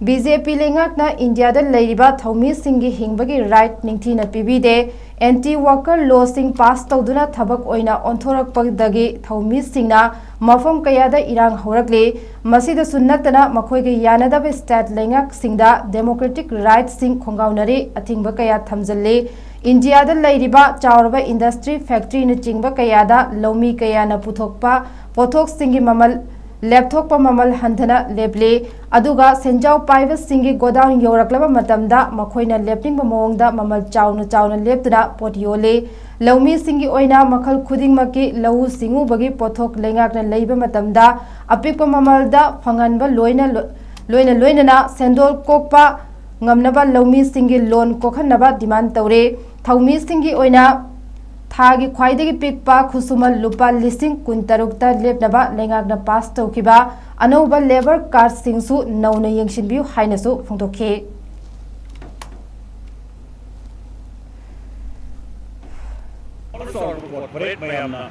BJP ꯂꯩꯉꯥꯛꯅ ꯏꯟꯗꯤꯌꯥꯗ ꯂꯩꯔꯤꯕ ꯊꯧꯃꯤꯁꯤꯡꯒꯤ ꯍꯤꯡꯕꯒꯤ right ꯅꯤꯡꯊꯤꯅ ꯄꯤꯕꯤꯗꯦ꯫ Anti worker law ꯁꯤꯡ pass ꯇꯧꯗꯨꯅ ꯊꯕꯛ ꯑꯣꯏꯅ ꯑꯣꯟꯊꯣꯔꯛꯄꯗꯒꯤ ꯊꯧꯃꯤꯁꯤꯡꯅ ꯃꯐꯝ ꯀꯌꯥꯗ ꯏꯔꯥꯡ ꯍꯧꯔꯛꯂꯤ꯫ ꯃꯁꯤꯗꯁꯨ ꯅꯠꯇꯅ, ꯃꯈꯣꯏꯒ ꯌꯥꯅꯗꯕ state ꯂꯩꯉꯥꯛꯁꯤꯡꯗ democratic right ꯁꯤꯡ ꯈꯣꯡꯒꯥꯎꯅꯔꯤ, ꯑꯊꯤꯡꯕ ꯀꯌꯥ ꯊꯝꯖꯤꯜꯂꯤ꯫ ꯏꯟꯗꯤꯌꯥꯗ ꯂꯩꯔꯤꯕ ꯆꯥꯎꯔꯕ industry, factory ꯅꯆꯤꯡꯕ ꯀꯌꯥꯗ ꯂꯧꯃꯤ ꯀꯌꯥꯅ ꯄꯨꯊꯣꯛꯄ ꯄꯣꯠꯊꯣꯛꯁꯤꯡꯒꯤ ꯃꯃꯜ ꯂꯦꯞꯊꯣꯛꯄ ꯃꯃꯜ ꯍꯟꯊꯅ ꯂꯦꯞꯂꯤ꯫ ꯑꯗꯨꯒ ꯁꯦꯟꯖꯥꯎ ꯄꯥꯏꯕꯁꯤꯡꯒꯤ godown ꯌꯧꯔꯛꯂꯕ ꯃꯇꯝꯗ ꯃꯈꯣꯏꯅ ꯂꯦꯞꯅꯤꯡꯕ ꯃꯑꯣꯡꯗ ꯃꯃꯜ ꯆꯥꯎꯅ ꯆꯥꯎꯅ ꯂꯦꯞꯇꯨꯅ ꯄꯣꯠ ꯌꯣꯜꯂꯤ꯫ ꯂꯧꯃꯤꯁꯤꯡꯒꯤ ꯑꯣꯏꯅ ꯃꯈꯜ ꯈꯨꯗꯤꯡꯃꯛꯀꯤ ꯂꯧꯎ ꯁꯤꯡꯎꯕꯒꯤ ꯄꯣꯠꯊꯣꯛ ꯂꯩꯉꯥꯛꯅ ꯂꯩꯕ ꯃꯇꯝꯗ ꯑꯄꯤꯛꯄ ꯃꯃꯜꯗ ꯐꯪꯍꯟꯕ ꯂꯣꯏꯅ ꯂꯣ-, ꯂꯣꯏꯅ ꯂꯣꯏꯅꯅ ꯁꯦꯟꯗꯣꯜ ꯀꯣꯛꯄ ꯉꯝꯅꯕ ꯂꯧꯃꯤꯁꯤꯡꯒꯤ loan ꯀꯣꯛꯍꯟꯅꯕ demand ꯇꯧꯔꯤ꯫ ꯊꯧꯃꯤꯁꯤꯡꯒꯤ ꯑꯣꯏꯅ ꯊꯥꯒꯤ ꯈ꯭ꯋꯥꯏꯗꯒꯤ ꯄꯤꯛꯄ ꯈꯨꯠꯁꯨꯃꯟ ꯂꯨꯄꯥ ꯂꯤꯁꯤꯡ ꯀꯨꯟꯇꯔꯨꯛꯇ ꯂꯦꯞꯅꯕ ꯂꯩꯉꯥꯛꯅ ꯄꯥꯁ ꯇꯧꯈꯤꯕ ꯑꯅꯧꯕ ꯂꯦꯕꯔ ꯀꯥꯔꯗꯁꯤꯡꯁꯨ ꯅꯧꯅ ꯌꯦꯡꯁꯤꯟꯕꯤꯌꯨ ꯍꯥꯏꯅꯁꯨ ꯐꯣꯡꯗꯣꯛꯈꯤ꯫ ꯆꯥꯎꯔꯕ ꯀꯣꯔꯄꯣꯔꯦꯠ ꯃꯌꯥꯝꯅ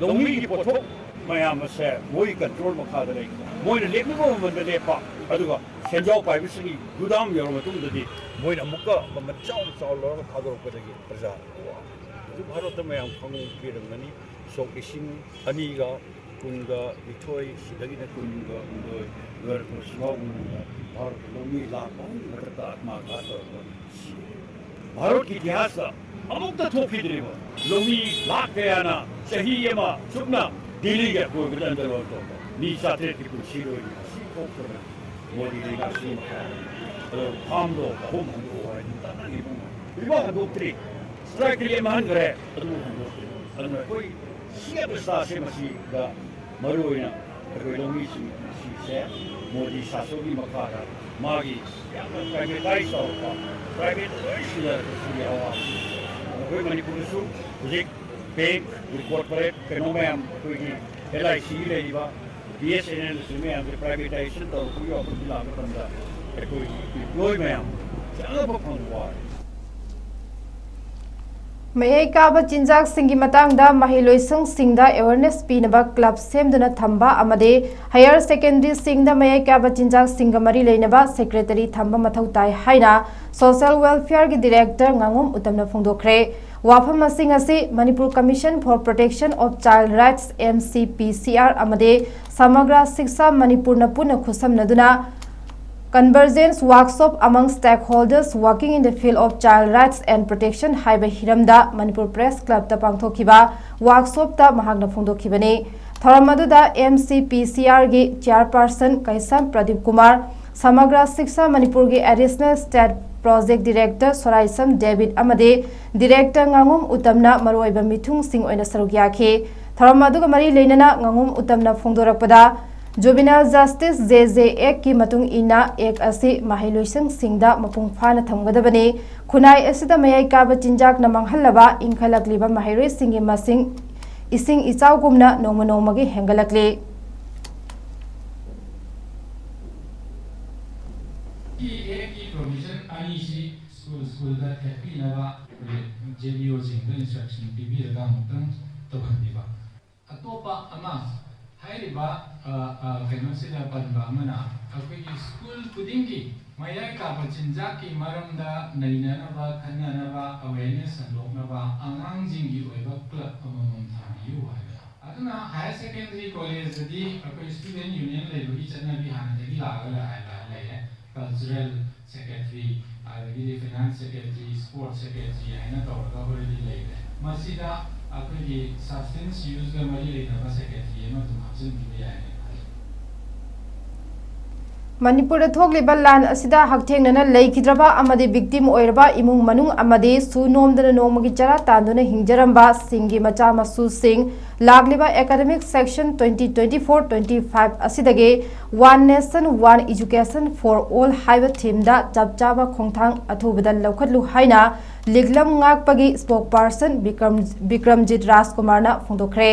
ꯂꯧꯃꯤꯒꯤ ꯄꯣꯠꯊꯣꯛ ꯃꯌꯥꯝ ꯑꯁꯦ ꯃꯣꯏ ꯀꯟꯇ꯭ꯔꯣꯜ ꯃꯈꯥꯗ ꯂꯩ꯫ ꯃꯣꯏꯅ ꯂꯦꯞꯅꯤꯡꯕ ꯃꯃꯜꯗ ꯂꯦꯞꯄ, ꯑꯗꯨꯒ ꯁꯦꯟꯖꯥꯎ ꯄꯥꯏꯕꯁꯤꯡꯒꯤ ꯒꯨꯗꯥꯝ ꯌꯧꯔꯕ ꯃꯇꯨꯡꯗꯗꯤ ꯃꯣꯏꯅ ꯑꯃꯨꯛꯀ ꯃꯃꯜ ꯆꯥꯎꯅ ꯆꯥꯎꯅ ꯂꯧꯔꯒ ꯊꯥꯗꯣꯔꯛꯄꯗꯒꯤ ꯄ꯭ꯔꯖꯥ ꯋꯥ꯫ ꯍꯧꯖꯤꯛ ꯚꯥꯔꯠꯇ ꯃꯌꯥꯝ ꯈꯪꯕꯤꯔꯝꯒꯅꯤ, ꯁꯣꯛ ꯂꯤꯁꯤꯡ ꯑꯅꯤꯒ ꯀꯨꯟꯒ ꯅꯤꯊꯣꯏ ꯁꯤꯗꯒꯤꯅ ꯀꯨꯟꯒ ꯍꯨꯝꯗꯣꯏ ꯂꯣꯏꯔꯛꯄ ꯁꯤꯐꯥꯎ ꯃꯅꯨꯡꯗ ꯚꯥꯔꯠꯇ ꯂꯧꯃꯤ ꯂꯥꯈ ꯑꯍꯨꯝ ꯃꯊꯛꯇ ꯑꯥꯠꯃꯥꯒꯥꯠ ꯇꯧꯔꯒ ꯁꯤꯔꯦ꯫ ꯚꯥꯔꯠꯀꯤ ꯏꯇꯤꯍꯥꯁꯇ ꯑꯃꯨꯛꯇ ꯊꯣꯛꯈꯤꯗ꯭ꯔꯤꯕ ꯂꯧꯃꯤ ꯂꯥꯈ ꯀꯌꯥꯅ ꯆꯍꯤ ꯑꯃ ꯆꯨꯞꯅ ꯗꯤꯜꯂꯤꯒꯤ ꯑꯀꯣꯏꯕꯗ ꯑꯟꯗꯣꯂꯟ ꯇꯧꯕ, ꯃꯤ ꯆꯥꯇ꯭ꯔꯦꯠꯀꯤ ꯄꯨꯟꯁꯤ ꯂꯣꯏꯅ ꯑꯁꯤ ꯊꯣꯛꯇꯅ ꯃꯣꯗꯤ ꯂꯩꯉꯥꯛꯁꯤ ꯃꯈꯥ ꯑꯗꯣ ꯐꯥꯝꯗꯣ ꯑꯍꯨꯝ ꯍꯟꯗꯣꯛꯑꯣ ꯍꯥꯏꯗꯅ ꯇꯥꯟꯅꯔꯤꯕ ꯍꯧꯖꯤꯛꯐꯥꯎ ꯍꯟꯗꯣꯛꯇ꯭ꯔꯤ꯫ ꯁ꯭ꯇ꯭ꯔꯥꯏꯛꯇꯤ ꯂꯦꯞꯍꯟꯈ꯭ꯔꯦ, ꯑꯗꯨꯕꯨ ꯍꯟꯗꯣꯛꯇ꯭ꯔꯤ꯫ ꯑꯗꯨꯅ ꯑꯩꯈꯣꯏ ꯁꯤ ꯑꯕꯁꯊꯥꯁꯦ ꯃꯁꯤꯗ ꯃꯔꯨꯑꯣꯏꯅ ꯑꯩꯈꯣꯏ ꯂꯧꯃꯤꯁꯤꯡ ꯑꯁꯤꯁꯦ ꯃꯣꯗꯤ ꯁꯥꯁꯟꯒꯤ ꯃꯈꯥꯗ ꯃꯥꯒꯤ ꯌꯥꯝꯅ ꯄ꯭ꯔꯥꯏꯚꯦꯇꯥꯏꯁ ꯇꯧꯔꯛꯄ, ꯄ꯭ꯔꯥꯏꯚꯦꯠ ꯂꯣꯏ ꯁꯤꯟꯅꯔꯛꯄ ꯁꯤꯒꯤ ꯑꯋꯥꯕ꯫ ꯑꯩꯈꯣꯏ ꯃꯅꯤꯄꯨꯔꯗꯁꯨ ꯍꯧꯖꯤꯛ ꯕꯦꯡꯛ, ꯀꯣꯔꯄꯣꯔꯦꯠ ꯀꯩꯅꯣ ꯃꯌꯥꯝ, ꯑꯩꯈꯣꯏꯒꯤ ꯑꯦꯜ ꯑꯥꯏ ꯁꯤꯒꯤ ꯂꯩꯔꯤꯕ, B S and L C ꯃꯌꯥꯝꯁꯦ ꯄ꯭ꯔꯥꯏꯚꯦꯇꯥꯏꯖꯦꯁꯟ ꯇꯧꯔꯛꯄꯒꯤ ꯋꯥꯐꯝꯁꯤ ꯂꯥꯛꯄ ꯃꯇꯝꯗ ꯑꯩꯈꯣꯏꯒꯤ ꯏꯝꯄ꯭ꯂꯣꯏ ꯃꯌꯥꯝ ꯆꯪꯉꯛꯄ ꯐꯪꯕ ꯋꯥꯔꯦ꯫ ꯃꯌꯥꯏ ꯀꯥꯕ ꯆꯤꯟꯖꯥꯛꯁꯤꯡꯒꯤ ꯃꯇꯥꯡꯗ ꯃꯍꯩꯂꯣꯏꯁꯪꯁꯤꯡꯗ ꯑꯦꯋꯦꯔꯅꯦꯁ ꯄꯤꯅꯕ ꯀ꯭ꯂꯕ ꯁꯦꯝꯗꯨꯅ ꯊꯝꯕ ꯑꯃꯗꯤ ꯍꯥꯌꯔ ꯁꯦꯀꯦꯟꯗꯔꯤꯁꯤꯡꯗ ꯃꯌꯥꯏ ꯀꯥꯕ ꯆꯤꯟꯖꯥꯛꯁꯤꯡꯒ ꯃꯔꯤ ꯂꯩꯅꯕ ꯁꯦꯀ꯭ꯔꯦꯇꯔꯤ ꯊꯝꯕ ꯃꯊꯧ ꯇꯥꯏ ꯍꯥꯏꯅ ꯁꯣꯁꯤꯌꯦꯜ ꯋꯦꯜꯐꯤꯌꯔꯒꯤ ꯗꯤꯔꯦꯛꯇꯔ ꯉꯥꯉꯣꯝ ꯎꯇꯝꯅ ꯐꯣꯡꯗꯣꯛꯈ꯭ꯔꯦ꯫ ꯋꯥꯐꯝꯁꯤꯡ ꯑꯁꯤ Manipur commission for protection of child rights, M C P C R, ꯑꯃꯗꯤ ꯁꯃꯒ꯭ꯔꯥ ꯁꯤꯛꯁꯥ ꯃꯅꯤꯄꯨꯔꯅ ꯄꯨꯟꯅ ꯈꯨꯠꯁꯝꯅꯗꯨꯅ Convergence Workshop Among Stakeholders Working in the Field of Child Rights and Protection ꯍꯥꯏꯕ ꯍꯤꯔꯝꯗ ꯃꯅꯤꯄꯨꯔ ꯄ꯭ꯔꯦꯁ ꯀ꯭ꯂꯕꯇ ꯄꯥꯡꯊꯣꯛꯈꯤꯕ ꯋꯥꯔꯛꯁꯣꯞꯇ ꯃꯍꯥꯛꯅ ꯐꯣꯡꯗꯣꯛꯈꯤꯕꯅꯤ꯫ ꯊꯧꯔꯝ ꯑꯗꯨꯗ ꯑꯦꯝ ꯁꯤ ꯄꯤ ꯁꯤ ꯑꯥꯔꯒꯤ ꯆꯤꯌꯥꯔꯄꯔꯁꯟ ꯀꯩꯁꯥꯝ ꯄ꯭ꯔꯗꯤꯞ ꯀꯨꯃꯥꯔ, ꯁꯃꯒ꯭ꯔꯥ ꯁꯤꯛꯁꯥ ꯃꯅꯤꯄꯨꯔꯒꯤ additional state project director Soraisam ꯗꯦꯕꯤꯠ ꯑꯃꯗꯤ ꯗꯤꯔꯦꯛꯇꯔ ꯉꯥꯉꯣꯝ ꯎꯇꯝꯅ ꯃꯔꯨꯑꯣꯏꯕ ꯃꯤꯊꯨꯡꯁꯤꯡ ꯑꯣꯏꯅ ꯁꯔꯨꯛ ꯌꯥꯈꯤ꯫ ꯊꯧꯔꯝ ꯑꯗꯨꯒ ꯃꯔꯤ ꯂꯩꯅꯅ ꯉꯥꯉꯣꯝ ꯎꯇꯝꯅ ꯐꯣꯡꯗꯣꯔꯛꯄꯗ, Juvenile Justice, J J Act ꯀꯤ ꯃꯇꯨꯡ ꯏꯟꯅ Act ꯑꯁꯤ ꯃꯍꯩꯂꯣꯏꯁꯪꯁꯤꯡꯗ ꯃꯄꯨꯡ ꯐꯥꯅ ꯊꯝꯒꯗꯕꯅꯤ꯫ ꯈꯨꯟꯅꯥꯏ ꯑꯁꯤꯗ ꯃꯌꯥꯏ ꯀꯥꯕ ꯆꯤꯟꯖꯥꯛꯅ ꯃꯥꯡꯍꯜꯂꯕ ꯏꯟꯈꯠꯂꯛꯂꯤꯕ ꯃꯍꯩꯔꯣꯏꯁꯤꯡꯒꯤ ꯃꯁꯤꯡ ꯏꯁꯤꯡ ꯏꯆꯥꯎꯒꯨꯝꯅ ꯅꯣꯡꯃ ꯅꯣꯡꯃꯒꯤ ꯍꯦꯟꯒꯠꯂꯛꯂꯤ꯫ Act ꯀꯤ provision ꯑꯅꯤꯁꯤ ꯁ꯭ꯀꯨꯜ ꯁ꯭ꯀꯨꯜꯗ ꯊꯦꯠꯄꯤꯅꯕ ꯖꯦ ꯕꯤ ꯑꯣꯁꯤꯡꯗ instruction ꯄꯤꯕꯤꯔꯒ ꯑꯃꯨꯛꯇꯪ ꯇꯧꯍꯟꯕꯤꯕ꯫ ꯑꯇꯣꯞꯄ ꯑꯃ, ꯍꯥꯏꯔꯤꯕ, ꯑ, ꯑ, ꯀꯩꯅꯣꯁꯤꯗ ꯄꯟꯕ ꯑꯃꯅ, ꯑꯩꯈꯣꯏꯒꯤ ꯁ꯭ꯀꯨꯜ ꯈꯨꯗꯤꯡꯒꯤ ꯃꯌꯥꯏ ꯀꯥꯕ ꯆꯤꯟꯖꯥꯛꯀꯤ ꯃꯔꯝꯗ ꯅꯩꯅꯅꯕ, ꯈꯟꯅꯅꯕ, awareness ꯁꯟꯗꯣꯛꯅꯕ ꯑꯉꯥꯡꯁꯤꯡꯒꯤ ꯑꯣꯏꯕ club ꯑꯃꯃꯝ ꯊꯝꯕꯤꯌꯨ ꯍꯥꯏꯕ꯫ ꯑꯗꯨꯅ higher secondary collegeꯇꯗꯤ ꯑꯩꯈꯣꯏ student union ꯂꯩꯕꯒꯤ ꯆꯠꯅꯕꯤ ꯍꯥꯟꯅꯗꯒꯤ ꯂꯥꯛꯑꯒ ꯂꯥꯛꯑꯒ ꯂꯩꯔꯦ꯫ Cultural secretary, ꯑꯗꯒꯤꯗꯤ finance secretary, sports secretary ꯍꯥꯏꯅ ꯇꯧꯔꯒ already ꯂꯩꯔꯦ꯫ ꯃꯁꯤꯗ ꯑꯩꯈꯣꯏꯒꯤ substance useꯒ ꯃꯔꯤ ꯂꯩꯅꯕ secretary ꯑꯃ ꯑꯗꯨꯝ ꯍꯥꯞꯆꯤꯟꯕꯤꯕ ꯌꯥꯏ ꯍꯥꯏꯅ ꯈꯜꯂꯤ꯫ ꯃꯅꯤꯄꯨꯔꯗ ꯊꯣꯛꯂꯤꯕ ꯂꯥꯟ ꯑꯁꯤꯗ ꯍꯛꯊꯦꯡꯅꯅ ꯂꯩꯈꯤꯗ꯭ꯔꯕ ꯑꯃꯗꯤ victim ꯑꯣꯏꯔꯕ ꯏꯃꯨꯡ ꯃꯅꯨꯡ ꯑꯃꯗꯤ ꯁꯨ ꯅꯣꯝꯗꯅ ꯅꯣꯡꯃꯒꯤ ꯆꯔꯥ ꯇꯥꯟꯗꯨꯅ ꯍꯤꯡꯖꯔꯝꯕ ꯁꯤꯡꯒꯤ ꯃꯆꯥ ꯃꯁꯨꯁꯤꯡ ꯂꯥꯛꯂꯤꯕ academic session twenty twenty-four twenty-five ꯑꯁꯤꯗꯒꯤ One Nation, One Education for All ꯍꯥꯏꯕ themeꯗ ꯆꯞ ꯆꯥꯕ ꯈꯣꯡꯊꯥꯡ ꯑꯊꯨꯕꯗ ꯂꯧꯈꯠꯂꯨ ꯍꯥꯏꯅ ꯂꯤꯛꯂꯝ ꯉꯥꯛꯄꯒꯤ spokesperson ꯕꯤꯀ꯭ꯔꯝ-, ꯕꯤꯀ꯭ꯔꯝꯖꯤꯠ ꯔꯥꯖꯀꯨꯃꯥꯔꯅ ꯐꯣꯡꯗꯣꯛꯈ꯭ꯔꯦ꯫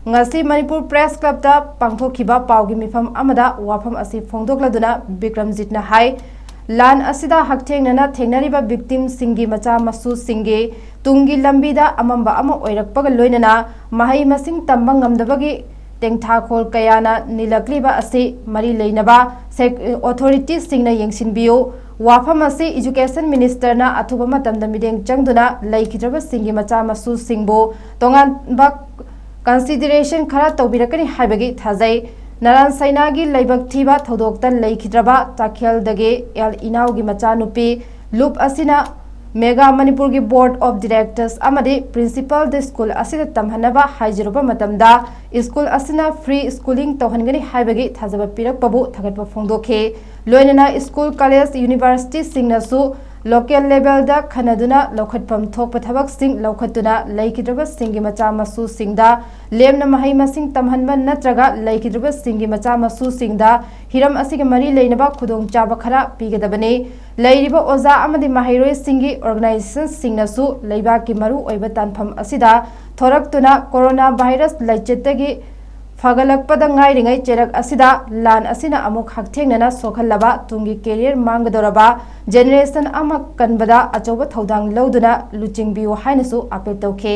ꯉꯁꯤ ꯃꯅꯤꯄꯨꯔ Press Clubꯇ ꯄꯥꯡꯊꯣꯛꯈꯤꯕ ꯄꯥꯎꯒꯤ ꯃꯤꯐꯝ ꯑꯃꯗ ꯋꯥꯐꯝ ꯑꯁꯤ ꯐꯣꯡꯗꯣꯛꯂꯗꯨꯅ ꯕꯤꯀ꯭ꯔꯝꯖꯤꯠꯅ ꯍꯥꯏ, ꯂꯥꯟ ꯑꯁꯤꯗ ꯍꯛꯊꯦꯡꯅꯅ ꯊꯦꯡꯅꯔꯤꯕ victimꯁꯤꯡꯒꯤ ꯃꯆꯥ ꯃꯁꯨꯁꯤꯡꯒꯤ ꯇꯨꯡꯒꯤ ꯂꯝꯕꯤꯗ ꯑꯃꯝꯕ ꯑꯃ ꯑꯣꯏꯔꯛꯄꯒ ꯂꯣꯏꯅꯅ ꯃꯍꯩ ꯃꯁꯤꯡ ꯇꯝꯕ ꯉꯝꯗꯕꯒꯤ ꯇꯦꯡꯊꯥꯈꯣꯜ ꯀꯌꯥꯅ ꯅꯤꯜꯂꯛꯂꯤꯕ ꯑꯁꯤ ꯃꯔꯤ ꯂꯩꯅꯕ ꯁꯦꯛ-, authoritiesꯁꯤꯡꯅ ꯌꯦꯡꯁꯤꯟꯕꯤꯌꯨ꯫ ꯋꯥꯐꯝ ꯑꯁꯤ Education Ministerꯅ ꯑꯊꯨꯕ ꯃꯇꯝꯗ ꯃꯤꯠꯌꯦꯡ ꯆꯪꯗꯨꯅ ꯂꯩꯈꯤꯗ꯭ꯔꯕꯁꯤꯡꯒꯤ ꯃꯆꯥ ꯃꯁꯨꯁꯤꯡꯕꯨ ꯇꯣꯉꯥꯟꯕ consideration ꯈꯔ ꯇꯧꯕꯤꯔꯛꯀꯅꯤ ꯍꯥꯏꯕꯒꯤ ꯊꯥꯖꯩ꯫ ꯅꯔꯥꯟ ꯁꯩꯅꯥꯒꯤ ꯂꯥꯏꯕꯛ ꯊꯤꯕ ꯊꯧꯗꯣꯛꯇ ꯂꯩꯈꯤꯗ꯭ꯔꯕ ꯇꯥꯈꯦꯜꯗꯒꯤ ꯑꯦꯜ ꯏꯅꯥꯎꯒꯤ ꯃꯆꯥꯅꯨꯄꯤ ꯂꯨꯞ ꯑꯁꯤꯅ Mega Manipurꯒꯤ Board of Directors ꯑꯃꯗꯤ principalꯗ school ꯑꯁꯤꯗ ꯇꯝꯍꯟꯅꯕ ꯍꯥꯏꯖꯔꯨꯕ ꯃꯇꯝꯗ school ꯑꯁꯤꯅ free schooling ꯇꯧꯍꯟꯒꯅꯤ ꯍꯥꯏꯕꯒꯤ ꯊꯥꯖꯕ ꯄꯤꯔꯛꯄꯕꯨ ꯊꯥꯒꯠꯄ ꯐꯣꯡꯗꯣꯛꯈꯤ꯫ ꯂꯣꯏꯅꯅ school, college, universityꯁꯤꯡꯅꯁꯨ ꯂꯣꯀꯦꯜ ꯂꯦꯚꯦꯜꯗ ꯈꯟꯅꯗꯨꯅ ꯂꯧꯈꯠꯐꯝ ꯊꯣꯛꯄ ꯊꯕꯛꯁꯤꯡ ꯂꯧꯈꯠꯇꯨꯅ ꯂꯩꯈꯤꯗ꯭ꯔꯕꯁꯤꯡꯒꯤ ꯃꯆꯥ ꯃꯁꯨꯁꯤꯡꯗ ꯂꯦꯝꯅ ꯃꯍꯩ ꯃꯁꯤꯡ ꯇꯝꯍꯟꯕ ꯅꯠꯇ꯭ꯔꯒ ꯂꯩꯈꯤꯗ꯭ꯔꯕꯁꯤꯡꯒꯤ ꯃꯆꯥ ꯃꯁꯨꯁꯤꯡꯗ ꯍꯤꯔꯝ ꯑꯁꯤꯒ ꯃꯔꯤ ꯂꯩꯅꯕ ꯈꯨꯗꯣꯡꯆꯥꯕ ꯈꯔ ꯄꯤꯒꯗꯕꯅꯤ꯫ ꯂꯩꯔꯤꯕ ꯑꯣꯖꯥ ꯑꯃꯗꯤ ꯃꯍꯩꯔꯣꯏꯁꯤꯡꯒꯤ ꯑꯣꯔꯒꯅꯥꯏꯖꯦꯁꯟꯁꯤꯡꯅꯁꯨ ꯂꯩꯕꯥꯛꯀꯤ ꯃꯔꯨꯑꯣꯏꯕ ꯇꯥꯟꯐꯝ ꯑꯁꯤꯗ ꯊꯣꯔꯛꯇꯨꯅ ꯀꯣꯔꯣꯅꯥ ꯚꯥꯏꯔꯁ ꯂꯥꯏꯆꯠꯇꯒꯤ ꯐꯒꯠꯂꯛꯄꯗ ꯉꯥꯏꯔꯤꯉꯩ ꯆꯩꯔꯛ ꯑꯁꯤꯗ ꯂꯥꯟ ꯑꯁꯤꯅ ꯑꯃꯨꯛ ꯍꯛꯊꯦꯡꯅꯅ ꯁꯣꯛꯍꯜꯂꯕ ꯇꯨꯡꯒꯤ ꯀꯦꯔꯤꯌꯔ ꯃꯥꯡꯒꯗꯧꯔꯕ ꯖꯦꯅꯦꯔꯦꯁꯟ ꯑꯃ ꯀꯟꯕꯗ ꯑꯆꯧꯕ ꯊꯧꯗꯥꯡ ꯂꯧꯗꯨꯅ ꯂꯨꯆꯤꯡꯕꯤꯌꯨ ꯍꯥꯏꯅꯁꯨ ꯑꯥꯄꯤꯜ ꯇꯧꯈꯤ꯫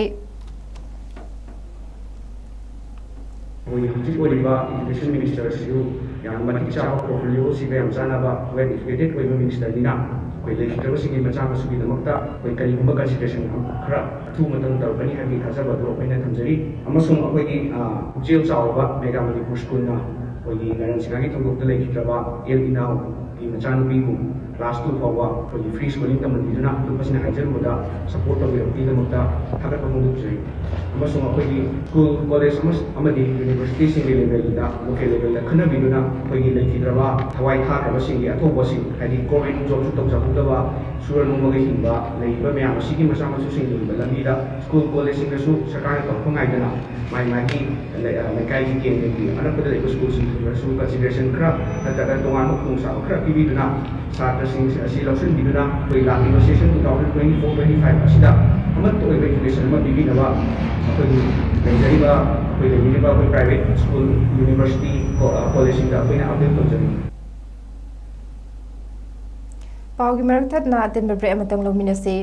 ꯑꯩꯈꯣꯏꯒꯤ ꯍꯧꯖꯤꯛ ꯑꯣꯏꯔꯤꯕ ꯏꯗꯨꯀꯦꯁꯟ ꯃꯤꯅꯤꯁꯇꯔ ꯑꯁꯤꯁꯨ ꯌꯥꯝꯅ ꯃꯇꯤꯛ ꯆꯥꯕ, ꯄꯣꯔꯠꯐꯣꯂꯤꯑꯣꯁꯤꯒ ꯌꯥꯝ ꯆꯥꯟꯅꯕ, ꯋꯦꯜ ꯑꯦꯖꯨꯀꯦꯇꯦꯗ ꯑꯣꯏꯕ ꯃꯤꯅꯤꯁꯇꯔꯅꯤꯅ ꯑꯩꯈꯣꯏ ꯂꯩꯈꯤꯗ꯭ꯔꯕꯁꯤꯡꯒꯤ ꯃꯆꯥ ꯃꯁꯨꯒꯤꯗꯃꯛꯇ ꯑꯩꯈꯣꯏ ꯀꯔꯤꯒꯨꯝꯕ ꯀꯟꯁꯤꯗꯔꯦꯁꯟ ꯈꯔ ꯑꯊꯨꯕ ꯃꯇꯝꯗ ꯇꯧꯔꯛꯀꯅꯤ ꯍꯥꯏꯕꯒꯤ ꯊꯥꯖꯕ ꯑꯗꯨ ꯑꯩꯈꯣꯏꯅ ꯊꯝꯖꯔꯤ꯫ ꯑꯃꯁꯨꯡ ꯑꯩꯈꯣꯏꯒꯤ, ꯑ, ꯄꯨꯛꯆꯦꯜ ꯆꯥꯎꯔꯕ ꯃꯦꯒꯥ ꯃꯅꯤꯄꯨꯔ ꯁ꯭ꯀꯨꯜꯅ ꯑꯩꯈꯣꯏꯒꯤ ꯅꯥꯏꯔꯝ ꯁꯤꯡꯅꯥꯒꯤ ꯊꯧꯗꯣꯛꯇ ꯂꯩꯈꯤꯗ꯭ꯔꯕ ꯏꯌꯜ ꯏꯅꯥꯎꯒꯤ ꯃꯆꯥꯅꯨꯄꯤꯕꯨ class two ꯐꯥꯎꯕ ꯑꯩꯈꯣꯏꯒꯤ free schooling ꯇꯝꯍꯟꯕꯤꯗꯨꯅ, ꯑꯇꯣꯞꯄꯁꯤꯡꯅ ꯍꯥꯏꯖꯔꯨꯕꯗ support ꯇꯧꯕꯤꯔꯛꯄꯒꯤꯗꯃꯛꯇ ꯊꯥꯒꯠꯄ ꯐꯣꯡꯗꯣꯛꯆꯔꯤ꯫ ꯑꯃꯁꯨꯡ ꯑꯩꯈꯣꯏꯒꯤ ꯁ꯭ꯀꯨꯜ, ꯀꯣꯂꯦꯖ ꯑꯃꯁꯨ-, ꯑꯃꯗꯤ ꯌꯨꯅꯤꯚꯔꯁꯤꯇꯤꯁꯤꯡꯒꯤ ꯂꯦꯚꯦꯜꯗ, ꯂꯣꯀꯦꯜ ꯂꯦꯚꯦꯜꯗ ꯈꯟꯅꯕꯤꯗꯨꯅ ꯑꯩꯈꯣꯏꯒꯤ ꯂꯩꯈꯤꯗ꯭ꯔꯕ, ꯊꯋꯥꯏ ꯊꯥꯈ꯭ꯔꯕꯁꯤꯡꯒꯤ ꯑꯊꯧꯕꯁꯤꯡ, ꯍꯥꯏꯗꯤ government jobꯁꯨ ꯇꯧꯖꯍꯧꯗꯕ, ꯁꯨꯔ ꯅꯣꯝꯃꯒ ꯍꯤꯡꯕ ꯂꯩꯔꯤꯕ ꯃꯌꯥꯝ ꯑꯁꯤꯒꯤ ꯃꯆꯥ ꯃꯁꯨꯁꯤꯡ ꯍꯤꯡꯕ ꯂꯝꯕꯤꯗ ꯁ꯭ꯀꯨꯜ ꯀꯣꯂꯦꯖꯁꯤꯡꯗꯁꯨ ꯁꯔꯀꯥꯔꯅ ꯇꯧꯔꯛꯄ ꯉꯥꯏꯗꯅ ꯃꯥꯏ ꯃꯥꯒꯤ ꯂꯩ-, ꯑ, ꯂꯩꯀꯥꯏꯒꯤ ꯀꯦꯟꯗ꯭ꯔꯒꯤ ꯑꯅꯛꯄꯗ ꯂꯩꯕ ꯁ꯭ꯀꯨꯜꯁꯤꯡꯗꯁꯨ consideration ꯈꯔ ꯅꯠꯇ꯭ꯔꯒ ꯇꯣꯉꯥꯟꯕ ꯈꯨꯗꯣꯡꯆꯥꯕ ꯈꯔ ꯄꯤꯕꯤꯗꯨꯅ ꯁꯥꯇ꯭ꯔꯁꯤꯡ ꯑꯁꯤ ꯂꯧꯁꯤꯟꯕꯤꯗꯨꯅ ꯑꯩꯈꯣꯏ ꯂꯥꯛꯂꯤꯕ session two thousand twenty four twenty five ꯑꯁꯤꯗ ꯑꯃꯠꯇ ꯑꯣꯏꯕ education ꯑꯃ ꯄꯤꯕꯤꯅꯕ ꯑꯩꯈꯣꯏꯒꯤ ꯂꯩꯖꯔꯤꯕ, ꯑꯩꯈꯣꯏ ꯂꯩꯕꯤꯔꯤꯕ ꯑꯩꯈꯣꯏ private school, university, ꯀꯣ-, ꯑ, collegeꯁꯤꯡꯗ ꯑꯩꯈꯣꯏꯅ appeal ꯇꯧꯖꯔꯤ꯫ ꯄꯥꯎꯒꯤ ꯃꯔꯛ ꯊꯠꯅ ꯑꯇꯦꯟꯕ break ꯑꯃꯇꯪ ꯂꯧꯃꯤꯟꯅꯁꯤ꯫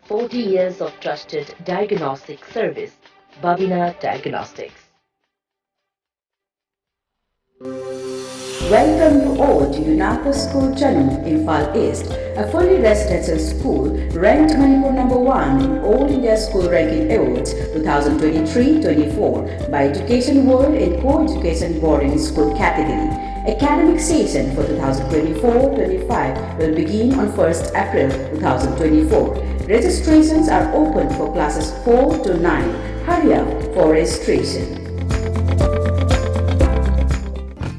forty years of trusted diagnostic service, Babina Diagnostics. Welcome you all to Yunaka School Chanu, Imphal East, a fully residential school ranked Manipur number one in All India School Ranking Awards twenty twenty-three twenty-four by Education World in co-education boarding school category. Academic session for twenty twenty-four twenty-five will begin on first April twenty twenty-four. Registrations are open for classes four to nine. Hurry up for registration.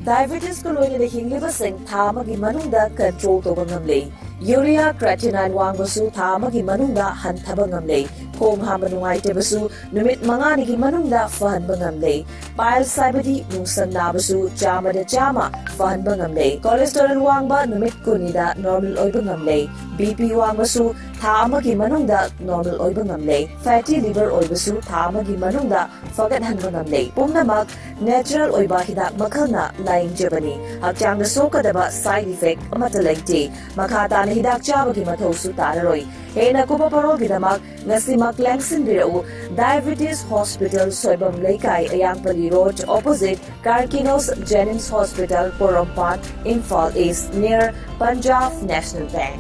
Diabetes ꯀ ꯂꯣꯏꯅꯅ ꯍꯤꯡꯂꯤꯕꯁꯤꯡ ꯊꯥ ꯑꯃꯒꯤ ꯃꯅꯨꯡꯗ control ꯇꯧꯕ ꯉꯝꯂꯦ꯫ Urea creatinine ꯋꯥꯡꯕꯁꯨ ꯊꯥ ꯑꯃꯒꯤ ꯃꯅꯨꯡꯗ ꯍꯟꯊꯕ ꯉꯝꯂꯦ꯫ ꯈꯣꯡ ꯍꯥꯝꯕ ꯅꯨꯡꯉꯥꯏꯇꯕꯁꯨ ꯅꯨꯃꯤꯠ ꯃꯉꯥꯅꯤꯒꯤ ꯃꯅꯨꯡꯗ ꯐꯍꯟꯕ ꯉꯝꯂꯦ꯫ Piles ꯍꯥꯏꯕꯗꯤ ꯅꯨꯡꯁꯪ ꯅꯥꯕꯁꯨ ꯆꯥꯝꯃꯗ ꯆꯥꯝꯃ ꯐꯍꯟꯕ ꯉꯝꯂꯦ꯫ Cholesterol ꯋꯥꯡꯕ ꯅꯨꯃꯤꯠ ꯀꯨꯟꯅꯤꯗ normal ꯑꯣꯏꯕ ꯉꯝꯂꯦ꯫ BP ꯋꯥꯡꯕꯁꯨ ꯊꯥ ꯑꯃꯒꯤ ꯃꯅꯨꯡꯗ normal ꯑꯣꯏꯕ ꯉꯝꯂꯦ꯫ Fatty liver ꯑꯣꯏꯕꯁꯨ ꯊꯥ ꯑꯃꯒꯤ ꯃꯅꯨꯡꯗ ꯐꯒꯠꯍꯟꯕ ꯉꯝꯂꯦ꯫ ꯄꯨꯝꯅꯃꯛ natural ꯑꯣꯏꯕ ꯍꯤꯗꯥꯛ ꯃꯈꯜꯅ ꯂꯥꯌꯦꯡꯖꯕꯅꯤ꯫ ꯍꯛꯆꯥꯡꯗ ꯁꯣꯛꯀꯗꯕ side effect ꯑꯃꯠꯇ ꯂꯩꯇꯦ꯫ ꯃꯈꯥ ꯇꯥꯅ ꯍꯤꯗꯥꯛ ꯆꯥꯕꯒꯤ ꯃꯊꯧꯁꯨ ꯇꯥꯔꯔꯣꯏ꯫ ꯍꯦꯟꯅ ꯀꯨꯞꯄ ꯄꯥꯎꯔꯣꯜꯒꯤꯗꯃꯛ ꯉꯁꯤꯃꯛ ꯂꯦꯡꯁꯤꯟꯕꯤꯔꯛꯎ꯫ Diabetes Hospital, ꯁꯣꯏꯕꯝ ꯂꯩꯀꯥꯏ, ꯑꯌꯥꯡꯄꯜꯂꯤ Road, opposite Carkinos Jennings Hospital, ꯄꯣꯔꯣꯝꯄꯥꯠ, Imphal East, near Punjab National Bank꯫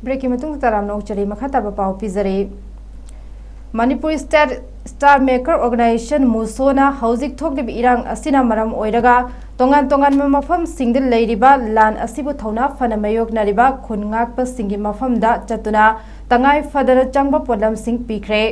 Break ꯀꯤ ꯃꯇꯨꯡꯗ ꯇꯔꯥꯝꯅ ꯑꯣꯛꯆꯔꯤ꯫ ꯃꯈꯥ ꯇꯥꯕ ꯄꯥꯎ ꯄꯤꯖꯔꯤ꯫ Manipur State Star Maker Organization, ꯃꯨꯁꯣꯅ ꯍꯧꯖꯤꯛ ꯊꯣꯛꯂꯤꯕ ꯏꯔꯥꯡ ꯑꯁꯤꯅ ꯃꯔꯝ ꯑꯣꯏꯔꯒ ꯇꯣꯉꯥꯟ ꯇꯣꯉꯥꯟꯕ ꯃꯐꯝꯁꯤꯡꯗ ꯂꯩꯔꯤꯕ ꯂꯥꯟ ꯑꯁꯤꯕꯨ ꯊꯧꯅꯥ ꯐꯅ ꯃꯥꯌꯣꯛꯅꯔꯤꯕ ꯈꯨꯟ ꯉꯥꯛꯄꯁꯤꯡꯒꯤ ꯃꯐꯝꯗ ꯆꯠꯇꯨꯅ ꯇꯉꯥꯏ ꯐꯗꯅ ꯆꯪꯕ ꯄꯣꯠꯂꯝꯁꯤꯡ ꯄꯤꯈ꯭ꯔꯦ꯫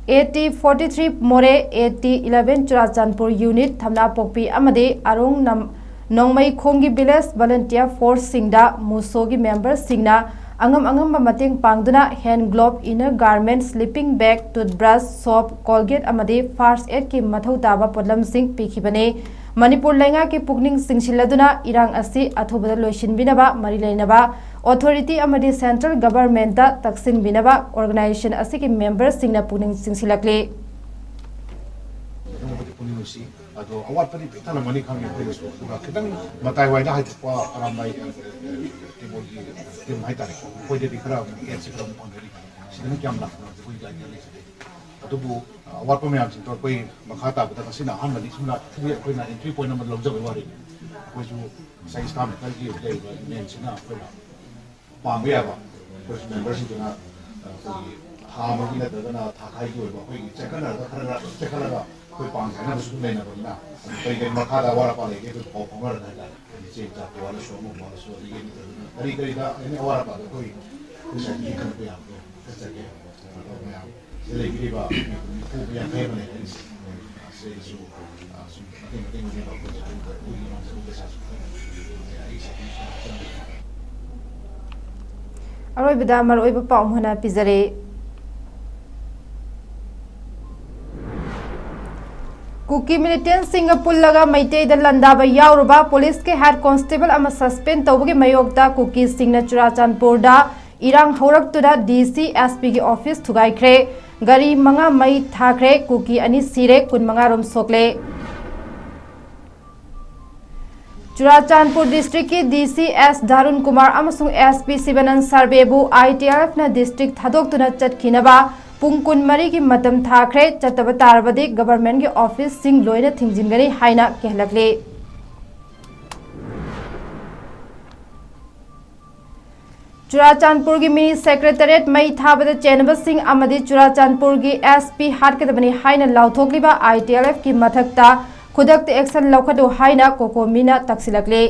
AT forty-three More, AT eleven Churachandpur Unit, ꯊꯝꯅꯥꯄꯣꯛꯄꯤ ꯑꯃꯗꯤ ꯑꯔꯣꯡ ꯅꯝ-, ꯅꯣꯡꯃꯩꯈꯣꯡꯒꯤ Village Volunteer Force ꯁꯤꯡꯗ ꯃꯨꯁꯣꯒꯤ member ꯁꯤꯡꯅ ꯑꯉꯝ ꯑꯉꯝꯕ ꯃꯇꯦꯡ ꯄꯥꯡꯗꯨꯅ hand glove, inner garment, sleeping bag, toothbrush, soap, Colgate ꯑꯃꯗꯤ first aid ꯀꯤ ꯃꯊꯧ ꯇꯥꯕ ꯄꯣꯠꯂꯝꯁꯤꯡ ꯄꯤꯈꯤꯕꯅꯤ꯫ ꯃꯅꯤꯄꯨꯔ ꯂꯩꯉꯥꯛꯀꯤ ꯄꯨꯛꯅꯤꯡ ꯆꯤꯡꯁꯤꯜꯂꯗꯨꯅ ꯏꯔꯥꯡ ꯑꯁꯤ ꯑꯊꯨꯕꯗ ꯂꯣꯏꯁꯤꯟꯕꯤꯅꯕ ꯃꯔꯤ ꯂꯩꯅꯕ authority ꯑꯃꯗꯤ central government ꯇ ꯇꯛꯁꯤꯟꯕꯤꯅꯕ organization ꯑꯁꯤꯒꯤ member ꯁꯤꯡꯅ ꯄꯨꯛꯅꯤꯡ ꯆꯤꯡꯁꯤꯜꯂꯛꯂꯤ꯫ ꯑꯗꯣ ꯑꯋꯥꯠꯄꯗꯤ ꯄꯤꯛ ꯊꯜꯂꯝꯒꯅꯤ ꯈꯪꯉꯦ ꯑꯩꯈꯣꯏꯅꯁꯨ꯫ ꯑꯗꯨꯒ ꯈꯤꯇꯪ ꯃꯇꯥꯏ ꯋꯥꯏꯗ ꯍꯥꯏꯗꯣꯛꯄ ꯑꯔꯥꯝꯕꯥꯏ, ꯑ, ꯇꯦꯕꯣꯜꯒꯤ ꯇꯤꯝ ꯍꯥꯏꯇꯥꯔꯦ, ꯑꯩꯈꯣꯏꯗꯗꯤ ꯈꯔ ꯑꯃꯨꯛ ꯑꯦꯠꯁꯦ ꯈꯔ ꯑꯃꯨꯛ ꯑꯣꯟꯒꯅꯤ꯫ ꯁꯤꯗꯅ ꯀꯌꯥꯝ ꯂꯥꯛꯄꯅꯣ ꯍꯥꯏꯕꯗꯤ ꯑꯩꯈꯣꯏꯒꯤ ꯑꯥꯏꯗꯤꯌꯥ ꯂꯩꯖꯗꯦ꯫ ꯑꯗꯨꯕꯨ, ꯑ, ꯑꯋꯥꯠꯄ ꯃꯌꯥꯝꯁꯤꯡꯗꯣ ꯑꯩꯈꯣꯏ ꯃꯈꯥ ꯇꯥꯕꯗ ꯉꯁꯤꯅ ꯑꯍꯥꯟꯕꯅꯤ꯫ ꯁꯨꯝꯅ ꯑꯩꯈꯣꯏꯅ ꯑꯦꯟꯇ꯭ꯔꯤ ꯄꯣꯏꯟ ꯑꯃ ꯂꯧꯖꯕꯒꯤ ꯋꯥꯔꯤꯅꯤ꯫ ꯑꯩꯈꯣꯏꯁꯨ ꯉꯁꯥꯏ ꯏꯁꯇꯥꯔ ꯃꯦꯀꯔꯒꯤ ꯂꯩꯔꯤꯕ ꯌꯨꯅꯤꯌꯟꯁꯤꯅ ꯑꯩꯈꯣꯏꯅ ꯄꯥꯡꯕ ꯌꯥꯕ, ꯑꯩꯈꯣꯏ ꯃꯦꯝꯕꯔꯁꯤꯡꯗꯨꯅ, ꯑ, ꯑꯩꯈꯣꯏꯒꯤ ꯊꯥ ꯑꯃꯒꯤ ꯅꯠꯇ꯭ꯔꯒꯅ ꯊꯥ ꯈꯥꯏꯒꯤ ꯑꯣꯏꯕ ꯑꯩꯈꯣꯏꯒꯤ ꯆꯦꯟꯈꯠꯅꯔꯒ ꯈꯔ ꯈꯔ ꯆꯦꯟꯈꯠꯂꯒ ꯑꯩꯈꯣꯏ ꯄꯥꯡꯒꯦ ꯍꯥꯏꯅꯕꯁꯨ ꯑꯗꯨꯝ ꯂꯩꯅꯕꯅꯤꯅ, ꯑꯗꯨ ꯀꯔꯤ ꯀꯔꯤ ꯃꯈꯥꯗ ꯑꯋꯥꯠ ꯑꯄꯥ ꯂꯩꯒꯦ ꯑꯗꯨ ꯄꯥꯎ ꯐꯥꯎꯅꯔꯒ ꯍꯥꯏꯇꯥꯔꯦ꯫ ꯍꯥꯏꯗꯤ ꯆꯦꯡ ꯆꯥꯛꯄꯨ ꯋꯥꯠꯂꯁꯨ ꯑꯃꯕꯨ ꯋꯥꯠꯂꯁꯨ ꯑꯗꯒꯤ ꯅꯠꯇ꯭ꯔꯒꯅ ꯀꯔꯤ ꯀꯔꯤꯗ ꯑꯦꯅꯤ ꯑꯋꯥꯠ ꯑꯄꯥꯗꯣ ꯑꯩꯈꯣꯏ ꯉꯁꯥꯏꯒꯤ ꯈꯟꯅꯕ ꯌꯥꯕꯗꯣ ꯈꯟꯖꯒꯦ꯫ ꯑꯗꯣ ꯃꯌꯥꯝ ꯁꯤꯗ ꯂꯩꯕꯤꯔꯤꯕ ꯃꯤ ꯅꯤꯐꯨ ꯌꯥꯡꯈꯩ ꯑꯃ ꯂꯩꯔꯦ꯫ ꯁꯤꯗꯩꯗꯁꯨ, ꯑ, ꯁꯨꯝ ꯃꯇꯦꯡ ꯃꯇꯦꯡ ꯑꯣꯏꯅꯕ ꯑꯩꯈꯣꯏꯁꯨ ꯑꯗꯨꯝ ꯑꯩꯈꯣꯏꯒꯤ ꯃꯥꯡꯖꯕ ꯄꯩꯁꯥꯁꯨ ꯈꯔ ꯑꯩ ꯁꯦꯚꯤꯡꯁ ꯆꯪꯗꯦ꯫ ꯑꯔꯣꯏꯕꯗ ꯃꯔꯨꯑꯣꯏꯕ ꯄꯥꯎ ꯑꯃ ꯍꯥꯟꯅ ꯄꯤꯖꯔꯤ꯫ ꯀꯨꯀꯤ ꯃꯤꯂꯤꯇꯦꯟꯁꯤꯡꯒ ꯄꯨꯜꯂꯒ ꯃꯩꯇꯩꯗ ꯂꯥꯟꯗꯥꯕ ꯌꯥꯎꯔꯨꯕ ꯄꯨꯂꯤꯁꯀꯤ ꯍꯦꯗ ꯀꯣꯟꯁꯇꯦꯕꯜ ꯑꯃ ꯁꯁꯄꯦꯟ ꯇꯧꯕꯒꯤ ꯃꯥꯌꯣꯛꯇ ꯀꯨꯀꯤꯁꯤꯡꯅ ꯆꯨꯔꯥꯆꯥꯟꯄꯨꯔꯗ ꯏꯔꯥꯡ ꯍꯧꯔꯛꯇꯨꯅ ꯗꯤ ꯁꯤ ꯑꯦꯁ ꯄꯤꯒꯤ ꯑꯣꯐꯤꯁ ꯊꯨꯒꯥꯏꯈ꯭ꯔꯦ꯫ ꯒꯥꯔꯤ ꯃꯉꯥ ꯃꯩ ꯊꯥꯈ꯭ꯔꯦ꯫ ꯀꯨꯀꯤ ꯑꯅꯤ ꯁꯤꯔꯦ, ꯀꯨꯟꯃꯉꯥ ꯔꯣꯝ ꯁꯣꯛꯂꯦ꯫ ꯆꯨꯔꯥꯆꯥꯟꯄꯨꯔ ꯗꯤꯁꯇ꯭ꯔꯤꯛꯀꯤ ꯗꯤ ꯁꯤ ꯑꯦꯁ ꯙꯥꯔꯨꯟ ꯀꯨꯃꯥꯔ ꯑꯃꯁꯨꯡ ꯑꯦꯁ ꯄꯤ ꯁꯤꯕꯅꯟ ꯁꯥꯔꯕꯦꯕꯨ ꯑꯥꯏ ꯇꯤ ꯑꯦꯜ ꯑꯦꯐꯅ ꯗꯤꯁꯇ꯭ꯔꯤꯛ ꯊꯥꯗꯣꯛꯇꯨꯅ ꯆꯠꯈꯤꯅꯕ ꯄꯨꯡ ꯀꯨꯟꯃꯔꯤꯒꯤ ꯃꯇꯝ ꯊꯥꯈ꯭ꯔꯦ꯫ ꯆꯠꯇꯕ ꯇꯥꯔꯕꯗꯤ ꯒꯕꯔꯃꯦꯟꯒꯤ ꯑꯣꯐꯤꯁꯁꯤꯡ ꯂꯣꯏꯅ ꯊꯤꯡꯖꯤꯟꯒꯅꯤ ꯍꯥꯏꯅ ꯀꯤꯍꯜꯂꯛꯂꯤ꯫ ꯆꯨꯔꯥꯆꯥꯟꯄꯨꯔꯒꯤ ꯃꯤꯅꯤ ꯁꯦꯀ꯭ꯔꯦꯇꯔꯤꯌꯦꯠ ꯃꯩ ꯊꯥꯕꯗ ꯆꯦꯟꯅꯕꯁꯤꯡ ꯑꯃꯗꯤ ꯆꯨꯔꯥꯆꯥꯟꯄꯨꯔꯒꯤ ꯑꯦꯁ ꯄꯤ ꯍꯥꯠꯀꯗꯕꯅꯤ ꯍꯥꯏꯅ ꯂꯥꯎꯊꯣꯛꯂꯤꯕ ꯑꯥꯏ ꯇꯤ ꯑꯦꯜ ꯑꯦꯐꯀꯤ ꯃꯊꯛꯇ ꯈꯨꯗꯛꯇ ꯑꯦꯛꯁꯟ ꯂꯧꯈꯠꯂꯨ ꯍꯥꯏꯅ ꯀꯣꯀꯣꯃꯤꯅ ꯇꯛꯁꯤꯜꯂꯛꯂꯤ꯫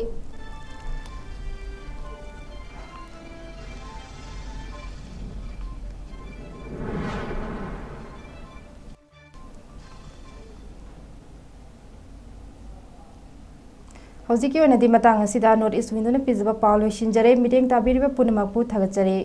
ꯍꯧꯖꯤꯛꯀꯤ ꯑꯣꯏꯅꯗꯤ ꯃꯇꯥꯡ ꯑꯁꯤꯗ ꯅꯣꯔꯠ ꯏꯁ ꯋꯤꯟꯗꯣꯅ ꯄꯤꯖꯕ ꯄꯥꯎ ꯂꯣꯏꯁꯤꯟꯖꯔꯦ꯫ ꯃꯤꯠꯌꯦꯡ ꯇꯥꯕꯤꯔꯤꯕ ꯄꯨꯝꯅꯃꯛꯄꯨ ꯊꯥꯒꯠꯆꯔꯤ꯫